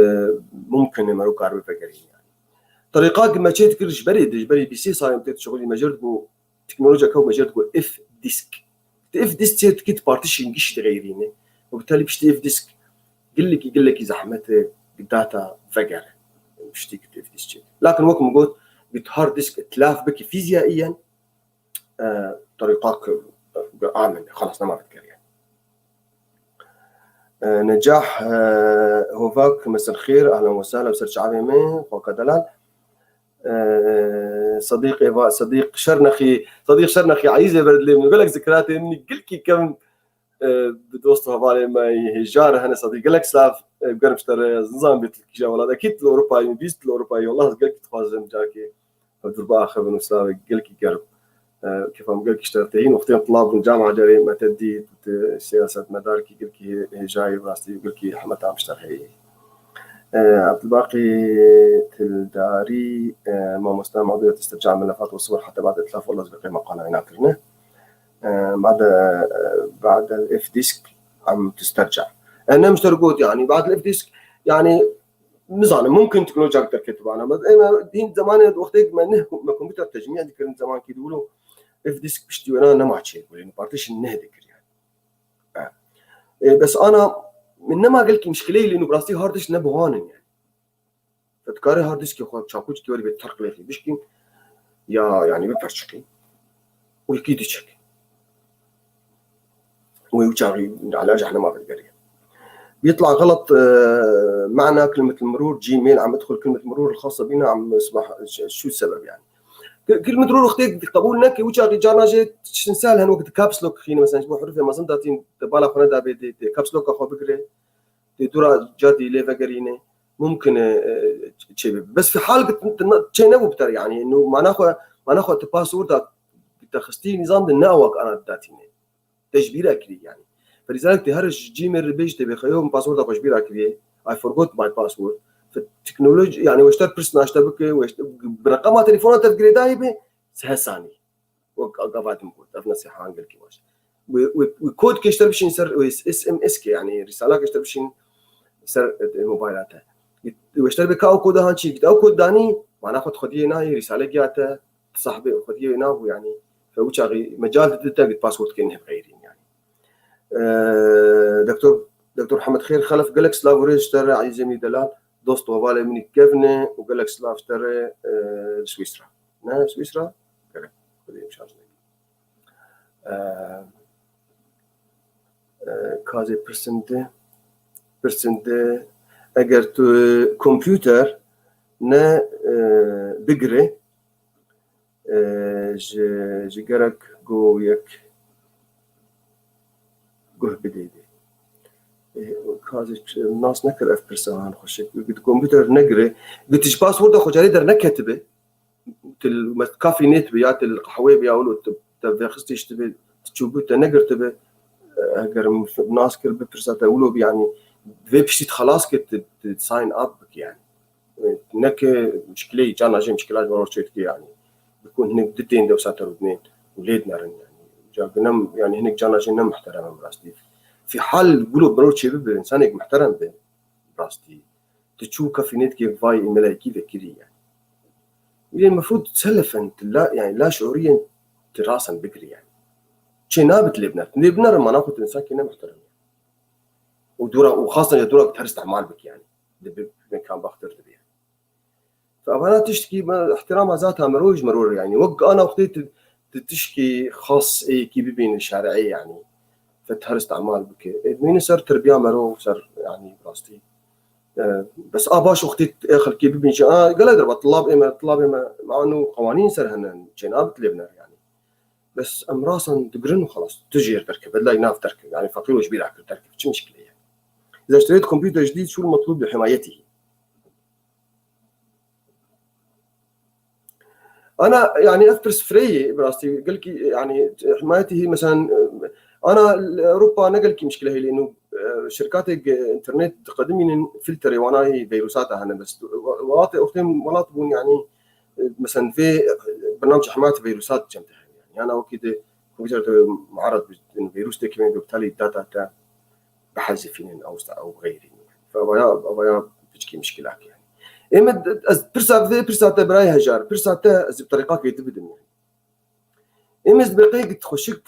mumkin e mero kar bivegerîn yanî. Terîqa ki me çê dikir ji berê de, ji berê bîsê salên tê dişixulî me jê re dibû teknolojiya kew me jê re dibû F disk. Ti F disk çê dikî ti partîşên gişî dixeyrîne. Û bi telî piştî F disk gelekî, gelekî zehmet e, bi data vegere. Piştî ki ti F disk çê. Lakin wek min got, bi hard disk îtilaf bikî fîzyaîyen, e, terîqa ki, e, amin, xelas nema vedigerî. E, Necah, e, Hovak, mesel xêr, ahlen we sahlen, ser çavê me, xwaka delal. E, Sedîq Êva, Sedîq Şernexî, Sedîq Şernexî, Eyîzê ber dilê min, gelek zikratê min, gelkî kem, e, bi dost û hevalê me yê hêjar hene Sedîq. Gelek silav, e, germ ji te re, ez nizam bê tu li kîja welat. Ekîd tu li Ewropayî, bîst tu li Ewropayî, wallah ez gelkî dixwazim carkê. Ev dur biaxivin û silavê gelkî germ. E, kêfa min gelkî ji te re tê. Hîn wextê em tulab bûn, cama carê me te dît, tu siyasetmedarkî gelkî hê-, hêjayî, rastî gelkî hemeta min ji te re heye. E, Abdulbaqî Tildarî, e, mamoste, mewdûya istirca melefat û siwir heta ba'd itlaf, wallah ez bi qey maqala wê nakirine. E, ba'd, e, ba'd F disk em tisterca. E, ne min ji te re got, yanî, ba'd F disk, yanî, nizanim, mumkin teknolojiyek derketibana. Bes ême hîn zemanê wextê me ne, me komputer tecmî dikirin zemankî di wilo F disk piştî wêna nema çêbû. Yanî partition ne dikir yanî. E, e, bes ana min nema gelkî mişkileyê lê nû bi rastî hard disk ne bi wan in yanî. Te dikarî hard diskê xwe çakûçikê werî bê terq lêxî bişkî ya yanî biperçiqî û yekî diçik. Wê û çaxî ala cehnema vedigeriye. يطلع غلط، آه، معنى كلمة المرور، جيميل عم ادخل كلمة مرور الخاصة بينا، عم اسمح ش- شو السبب يعني؟ ك- كلمة مرور اختي قبول نكي وجهي جانا جي تشنسال هن وقت كابس لوك خيني مثلا، جبو حروف ما زمداتين بالا خونا دا بي دي، دي كابس لوك اخو بقري، دي دورا جادي لي فقريني ممكن، آه، شيء. بس في حال قد شيء نبو بتر يعني انه ما ناخو ما ناخو تباسورد تخستي نظام دي ناوك انا داتيني. Te ji bîra kirî yanî. Ferîzalek tê her ji cîmê re bêj tê bê xeyo min passworda xwe ji bîra kiriye. I forgot my password. Fi teknoloji yanî weşter pirs naşte bike, weşter bi reqema telefona te girêdayî be, seh sanî. Wek gava din got, ev nesiha gelkî baş. Wê, wê, wê kod kêşter bişîn ser, wê S M S ke yanî rîsala kêşter bişîn ser, e, mobayla te. Weşter bê ka ew koda han çî, ew kod danî, mana xwe xwediyê nayê, rîsale giya te, sahibê xwediyê nabû yanî. Fe wî çaxî mecal dide te bit password kên hevxeyrîn yanî. Ee, Doktor Doktor Hemed Xêr Xelef, gelek silav û rêz ji te re, Elî Zemî Delal, dost û hevalê min î kevn e û gelek silav ji te re, e, li Swîsra. Ne Swîsra? Gelek. Xwedê şaş neke. Ee, e, kazê pirsin de, pirsin de, eger tu kompûter ne, e, bigire, e, ji, ji gerek go yek guh bidê dê. E, kazê ç-, nas nekir ev pirsa han xweşik. Got kompûter negire. Got ji passworda xwe carê derneketibe. Til kafî nêtibe ya til qehwê be ya wilo te, te vêxistî ji tibe, tu çûbû te negirtibe. E, eger min nas kir bipirsa te wilo bi yanî vê piştî xelas kir tu, tu sign up bik yanî. Neke mişkileyî, carna jê mişkila ji wan çê dike yanî. Bikun hinek di tên de wisa te rûdinên û lê dinerin yanî. Ca ginem yanî hinek carna jê ne muhterem in rastî. Fî hal gulo biro çê bibe, insanek muhterem be rastî. Tu çû kafî nêdikê vay îmelekî vekirî yanî. Yên mefrûd selefen tu la, yanî la şiûriyên tu rasen bigirî yanî. Çê nabit lê biner. Lê biner mana xwe tu insankî ne muhterem. Û dûra, û xastan ya dûra bi ter îstihmal bik yanî. Dibe mekan baxtir dibe. Fe evana tiştkî me ihtirama zata mero ji mero re, yanî wek ana wextê tu, tu tişkî xas ê yekî bibîn şer'ê yanî. Fe ter îstihmal bike. Ê, mîne ser terbiya mero, ser yanî rastî. E, bes a baş wextê ê xelkê bibîn jî, a, gelek derba tilab ê me, tilab ê me, me anu qewanîn ser hene, çênabit lê biner yanî. Bes em rasan digirin û xelas. Tu jêr derkeve, lay nav derkeve. Yanî feqîr û ji bîra kir derkeve. Çi mişkile ye? إذا اشتريت كمبيوتر جديد، شو المطلوب لحمايته؟ Ana, yanî ev pirs firê ye, bi rastî, gelkî, yanî, himayetî hî, mesela, ana, li Ewropa ne gelkî mişkile heye, lê, ino, e, şirkatê ge internet diqedimînin filtrê wana hî vîrusata hene, bes, welatê, wextê welat bûn, yanî, e, mesela, vê, e, bernamecê himayetê vîrusat cem te hene, yanî, yana wekî di kompûter de muarred bi vîrus tê kevin, bi talî data te, bihezifînin ew sta-, ew xeyrî. Fe avaya, avaya piçkî mişkilak yani. Ê me d-, ez pirsa vê, pirsa te birayê hejar, pirsa te ez bi terîqakê tu bidim yani. Ê me ez dibeqê git xweşik,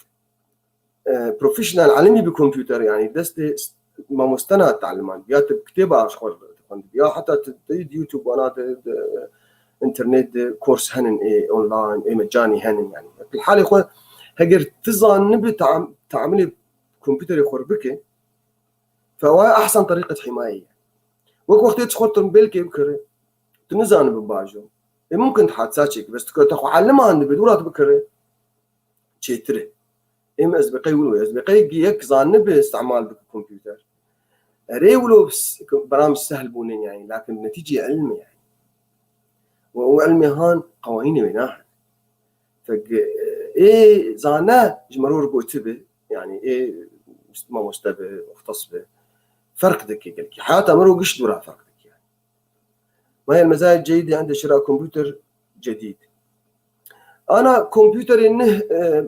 e, professional alimî bi kompûter yani, destê s-, mamostena taliman. Ya tu kitêba ji xwe dixwendibî, ya heta tu, tu YouTube wana de, de, internet de kurs henin ê online, ê mecanî henin yani. Halê xwe heger tu zanibî tam-, tamilê kompûterê xwe bike, Fe wa ehsen terîqet himayê ye. Wek wextê tu xwe timbêlkê bikire, tu nizanibe bajo. Ê mumkin tu hadisa çêkî, bes tu te xwe eliman dibe, dûra tu bikire, çêtir e. Ê me ez bi qey wilo, ez bi qey yek zanibe îstimal bike kompûter. Erê wilo s-, beram sehl bûne yani, lakin netîcê ilm e yani. Û ew ilmê han qewanînê wê nahene. Fek, ê zane ji mero re gotibe, yani ê mamoste be, muxtes be, ferq dike gelkî. Heyata mero giş dûra ferq dike yani. ما هي المزايا الجيدة عند شراء كمبيوتر جديد؟ Ana kompûterê neh, e,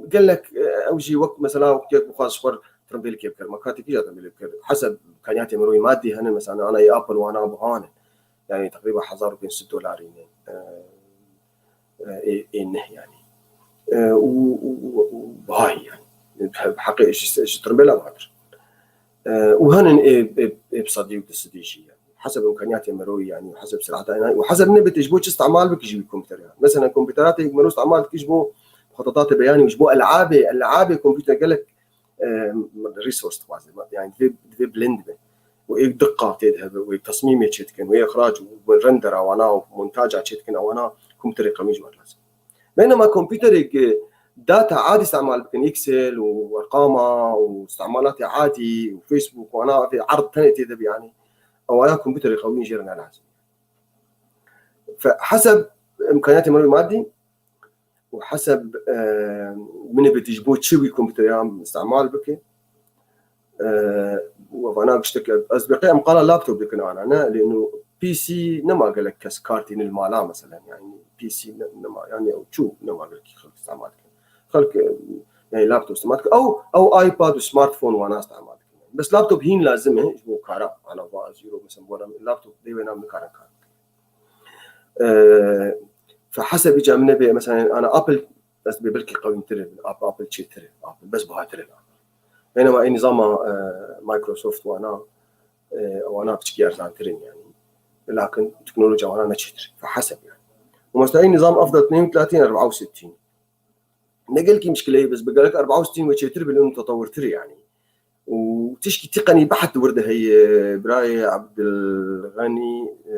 gelek, e, ew jî wek mesela wek yek bixwaz ji xwe re trimvêlikê bikir. Me katekî jî trimvêlê bikir. Heseb kaniyatê mirovî madî hene, mesela ana yê Apple wana buha ne. Yani teqrîba hezar û pênc sed dolarî ne. E, e, ê, ê neh yani. E, û, û, û, û buha yani. Heqê ji, ji trimvêla batir. E, û henin ê, ê, ê bi sedî û du sedî jî yani. Heseb îmkaniyatê mirovî yani, heseb sirata yani, û heseb nebitê ji bo çi istimal bikî ji wî kompûter yani. Mesela kompûteratê mero istimal dikî ji bo muxatatatê beyanî û ji bo elabê, elabê kompûter gelek e, resource dixwaze. Yani divê, divê bilind be. Û êk diqa tê de hebe, û êk tesmîmê çê dikin, û êk ixrac û rendera wana û montaja çê dikin, ewana kompîterê qewî ji me lazim. Beynema kompîterê ku data adî îstemal bikin, Excel û erqama û îstemalatê adî û Facebook wana vê erd tenê tê de be, yani ewaya kompîterê qewî jê re ne lazim. Fe heseb îmkaniyatê merivê madî û heseb, e, min ê bêtî ji bo çi wî kompîterê îstemal bike. E, û vana giştek ez beqê em qala laptop dikin ana, ne? Lê no P C nema gelek kes kar tînin li mala, meselen, yani P C ne, nema, yani ew çû nema gelek xelk îstemal dikin. Xelk, e, yani laptop îstemal dikin. Ew, ew iPad û smartphone wana îstemal dikin. Bes laptop hîn lazim e ji bo kara. Ana va ez îro, mesela, bo laptop dê wê nam nikarin kar bikin. E, fe hesebî ca min nebe, mesela, ana Apple, ez dibê belkî qewîntir e, Apple, Apple çêtir e, Apple bes buhatir e. Beynema ê nizama, e, Microsoft wana, e, wana piçkî erzantir in yani. Lakin teknolojiya wana ne çêtir. Fe heseb yani. Û mesela ê nizam afdal tnên û tlatîn erba û sitîn. Ne gelkî mişkileyê, bes bi gelek erba û sitîn ve çêtir be, lê hûn tetewirtir yani. Û tişkî tîqenî behd wir de heye, birayê Abdulxenî, e,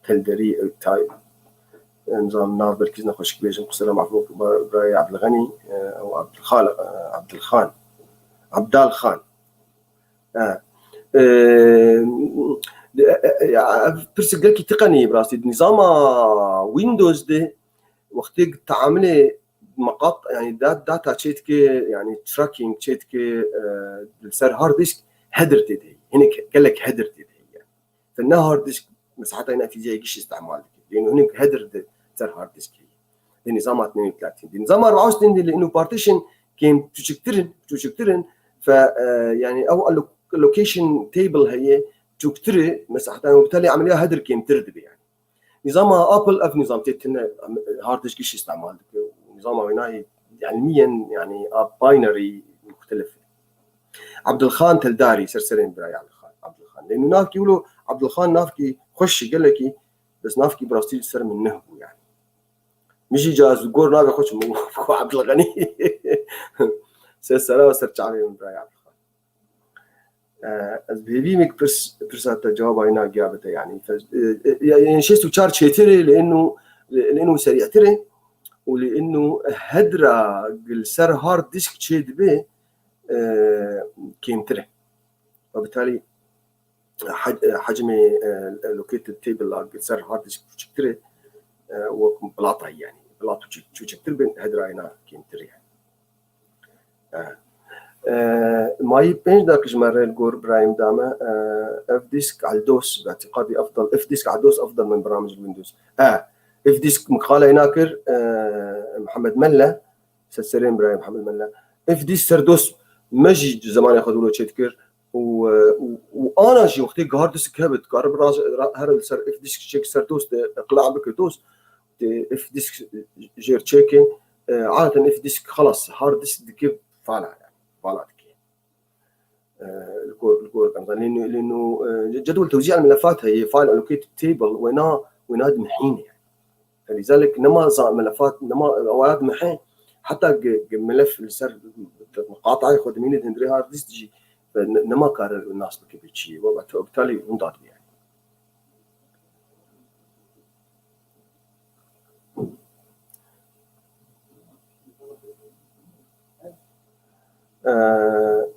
Telderî, e, tay, e, nizam nav belkî nexweşik bêjim, qusura mafû, birayê Abdulxenî, e, û Abdulxal-, e, Abdulxan. Abdalxan. E, e, e, e, ya, ev pirsek gelkî tîqenî ye bi rastî. Nizama Windows de wextê teamilê meqat, yani dat-, data çê dike, yani tracking çê dike, e, li ser hard disk header tê de. Hinek gelek header tê de. Yani. Te ne hard disk, mesela heta yine fîziyayê gişî îstemal dike. Yani hinek header de ser hard disk heye. Di nizama tnên û tlatîn. Di nizama erba û sitîn de li ino partition kêm çûçiktir in, çûçiktir in. Fe, e, yani ew allo-, location table heye, çûktir e, mesela heta wektelê emeliya header kêmtir dibe yani. Nizama Apple ev nizam tê tine hard disk gişî îstemal dike. Nizama wê nayê ilmiyen yani a binary muxtelif e. Abdulxan Teldarî, ser serê min birayê Abdulxan, Abdulxan. Lê nû navkî wilo Abdulxan navkî xweş jî gelekî, bes navkî bi rastî li ser min nuh bû yani. Min jî ca ez gor navê xwe çi min got Abdulxenî. Ser sera û ser çavê min birayê Abdulxan. E, ez bi hêvî me pirs, pirsa te cewaba wî nagiya bide, yani. Fe-, e, e, yani şêst û çar çêtir e, li inu, li inu serîtir e, û li inu hedra gil ser hard disk çê dibe, e, kêmtir e. Ve bitalî hac-, e, hacmê, e, located table a gil ser hard disk çûçiktir e, e, wek bilata yani. Bilat çûçik-, çûçiktir bin, hedra ina kêmtir yani. E, e, mayî pênc deqî ji me re li gor birayê min dame, e, F disk Aldos, bi îtîqadî efdal, F disk Aldos efdal min bernamij li Windows. E, F disk min qala ina kir, e, Mihemed Melle, ser serê min birayê Mihemed Melle. F disk ser dos me jî zemanê xwe dûro çê dikir. Û, e, û, û ana jî wextê hard disk hebe, dikare bi raz-, ra-, here li ser F disk çêk ser dos de iqla bike dos, tê F disk jêr çêke, e, adeten F disk xelas, hard disk dike fala yani, vala dike. E, li gor, li gor, lê, lê, lê, e, cedwel tewzî el melefat heye, file allocated table, wêna, wêna dimhîne yani. Felîzalik nema za-, melefat, nema, ewayat mehe, heta ge-, ge-, melef li ser qatayê xwe dimîne di hundirê hard disk jî, ne-, nema kare nas bike bi çi. Ve bi-, bi talî hunda dibe yani. Ee,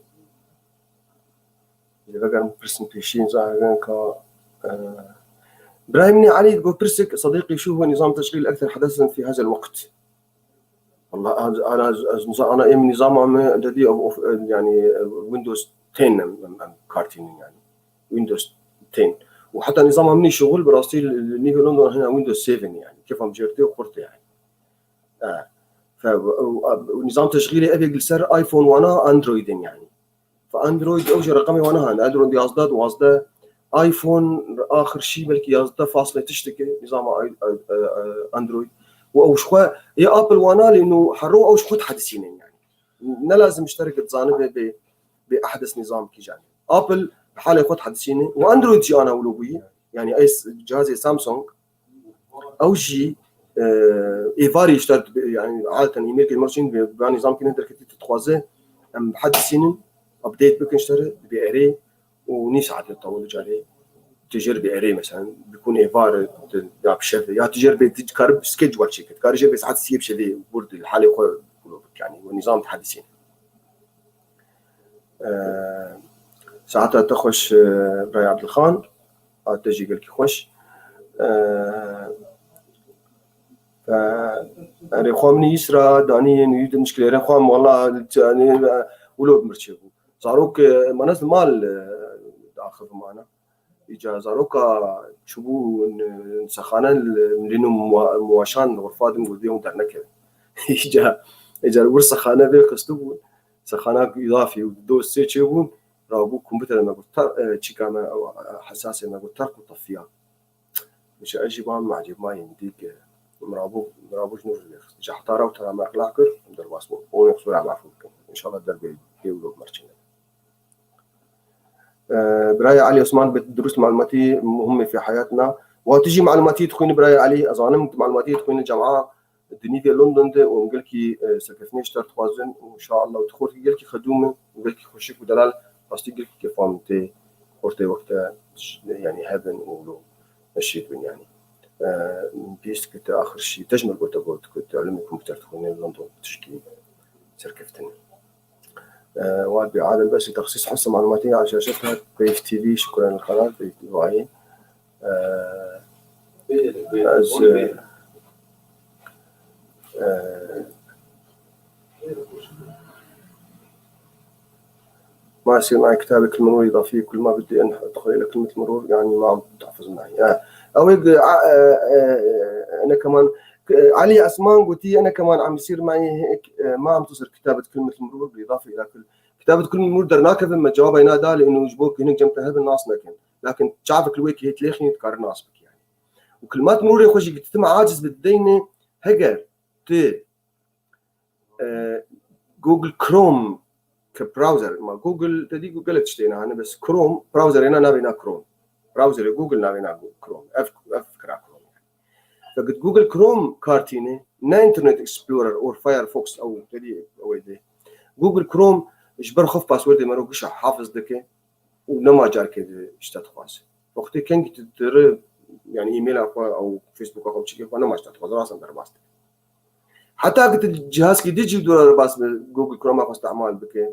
Veger min pirsin pêşî, zahiren ka, e, Birayê min Elî digot, pirsek, صديقي، شو هو نظام تشغيل الأكثر حدثا في هذا الوقت؟ Wallah, ez, ana, ez, ez, ana em nizama me dedî, of, of, yani, e, Windows ten em, em, em kartînin yani. Windows ten. Û heta nizama min şuxul bi rastî li, li nîvê London hene Windows seven yani. Kêfa min jê re tê û xurt e yani. E, fe, û, û, û nizam teşxîlê ev ê li ser iPhone wana Android in yani. Fe Android ew jî reqemê wana hene. Android yazdeh, duwazdeh. iPhone axir şî belkî yazdeh fasle tişteke nizama ay-, ay-, ay-, ay-, Android. Û ew ji xwe yê Apple wana lê nû hero ew ji xwe dihedisînin yani. Ne lazim ji te re dizanibe bê, bê ehdes nizam kîjan. Apple bi halê xwe dihedisîne û Android jî ana wilo bûye. Yani ev cihazê Samsung ew jî, e, êvarî ji te re dibe, yani adeten e-mailkê ji me re çîn dibe, bi nîzamkî ne derketî tu dixwaze em bihedisînin, update bikin ji te re, dibe erê û nîv saetê tewil carê tu jê re bi erê mesela, bikûn êvar, tu, ya bi şevê, ya tu jê re bê, tu dikarî bi schedule çêkî, dikarî jê re bê saet siyê bi şevê wir di li halê xwe bûlo bik, yani we nîzam dihedisînin. E, Saeta te xweş, e, Birayê Ebdilxan. A te jî gelkî xweş. E, e, Erê xwe min îsra danî yên wî di mişkilê re xwe min wela, yani, e, wilo bi mir çêbû. Zarok, e, manas li mal, e, daxivim ana. Îca zaroka çûbû n-, sexane li, li nû muwa-, muwaşan li xurfa din got, bê hûn dernekevin. Îca, îca li wir sexane vê xistibûn. Sexana îdafî û dost sê çêbûn. Rabû komputerê me got, ter-, e, çîka me, ew, e, hesasê me got, terk û tefiya. Mişe ez jî ban macib mayîm dîk, e, mirabû, mirabû ji nû vê xist. Îca heta raw tera me exlaq kir, derbas bû. Û xisûra mafû bikin. Înşallah derbê pê û lok merçine. Ee, Birayê Elî Osman, bi dirust malumatî muhim fî heyatna. Wa tu jî malumatî dixwînî Birayê Elî, ez zanim tu malumatî dixwînî cema di nîvê London de û em gelkî, e, serkeftinê ji te dixwazin û inşallah tu xortî gelkî xedûm û gelkî xweşik û delal rastî gelkî kêfa min tê xortê wekte, yani hebin û lo neşîd bin yani. E, Pîst ki te axir şî, te ji min gote got ku tu elimî komputer dixwînî London tişkî serkeftin. Ee, Wan bi adil bes taxsîs hisa malumatî ya şaşet hat Peyv T V, şukran li qanat Peyv T V ayê. Ee, ez, e, e, ما يصير معي كتابة كل مرور إضافية، كل ما بدي أن أدخل إلى كلمة المرور، يعني ما عم تحفظ معي. آه. أو يقدر، آه، آه، آه، أنا كمان، ك-، علي عثمان قلت لي: "أنا كمان عم يصير معي هيك، آه، ما عم تصير كتابة كلمة المرور بالإضافة إلى كل". Kitabê kulî mir dernakevin, me cewabê na da, lê û ji bo ku hinek cem te hebin nas nekin. Lakin çavek li wê kihê dilêxînî dikare nas bike yani. Û kilmat mirûrê xwe jî gitim aciz bi deynê, heger tu, e, Google Chrome ke browser, ma Google te dî Google gelek tiştê ne hane, bes Chrome, browserê na navê na Chrome. Browserê Google navê na Chrome. Ev, ev fikra Chrome. Vegit Google Chrome kartîne, ne Internet Explorer or Firefox ew derî ew ê dê. Google Chrome ji ber xwe passwordê me ro gişa hafiz dike û nema carkê di ji te dixwaze. Wextê kengî tu diri, yani e-maila xwe ew Facebooka xwe biçîkê xwe nema ji te dixwaze, rasan derbas dike. Heta ki tu cihazkî din jî dûra derbas bi Google Chrome xwe istimal bike.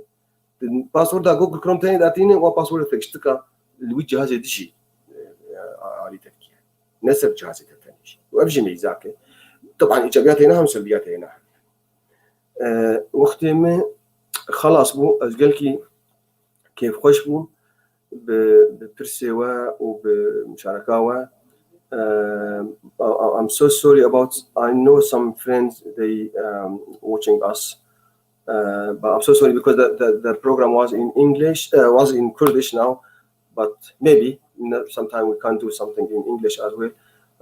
Passworda Google Chrome tenê datîne, wa passworda te giştika li wî cihazê dijî, e, alî te dikî. Ne ser cihazê te tenê jî. Û ev jî meyzak e. Taban îcabiyatê ne hem selbiyatê ne. E, wextê min xelas bû, ez gelkî kêfxweş bûm bi, bi pirsê we û bi muşareka we. E, I, I'm so sorry about, I know some friends, they, um, watching us. Uh, but I'm so sorry because the, the, the program was in English, uh, was in Kurdish now, but maybe, you know, sometime we can do something in English as well.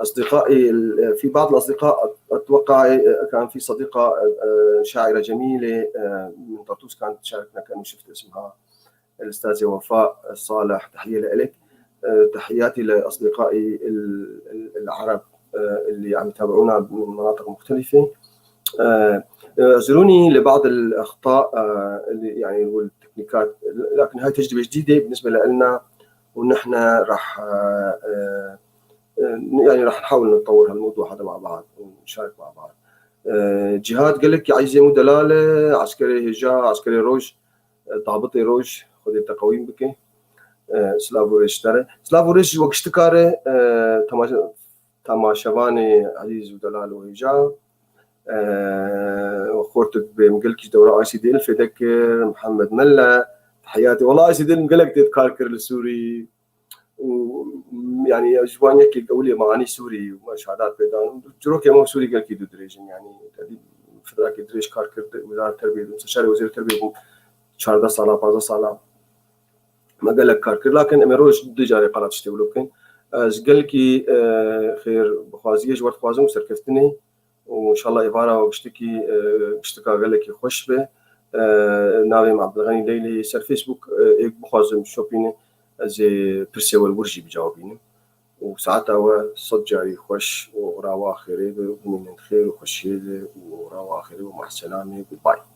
أصدقائي ال-، في بعض الأصدقاء، أت-، أتوقع، آه، كان في صديقة، آه، شاعرة جميلة، آه، من طرطوس كانت تشاركنا، كأنه شفت اسمها، الأستاذة وفاء صالح، تحية لإلك. آه، تحياتي لأصدقائي ال-، ال-، العرب، آه، اللي عم يتابعونا من مناطق مختلفة. آه، اعذروني لبعض الأخطاء، آه، اللي يعني والتكنيكات، لكن هاي تجربة جديدة بالنسبة لنا، ونحن رح، آه، آه، يعني رح نحاول نطور هالموضوع هذا مع بعض ونشارك مع بعض. آه، جهاد قال لك عايزة مدلالة، عسكري هجا، عسكري روج، آه، ضابطي روج، خذي التقويم بك. آه، سلاف وريش ترى. سلاف وريش وقت اشتكاري، آه، تماش-، تماشفاني عزيز ودلال وهجا. آه، وخورتك بمقلكش دورة آي سي دي ألف ذكر محمد ملا. تحياتي. والله آي سي دي ألف مقلك تذكر كر السوري. و، يعني، جوان يكي قولي معاني سوري وما شهادات بيدان. جروك يا مو سوري قال كي دو دريجن، يعني، تدي فترة كي دريج كار كرد وزارة التربية، مستشار وزير التربية بو شهر ده صالة، بعض صالة. ما قال لك كار كرد، لكن أمي روش دي جاري قرات اشتغلو بكن. از قال كي، آه، خير بخوازية جوار خوازم وسركفتني. û înşallah êvara we giştikî, e, giştika gelekî xweş be. E, navê min Abdulxenî Leylê ye. Ser Facebook, e, êk bixwazim şopîne, ez ê pirsê we li wir jî bicawibînim. û saeta we sed carî xweş û rawa xêrê be, bimînin xêr û xweşiyê de û rawa xêrê be, maselamê, goodbye.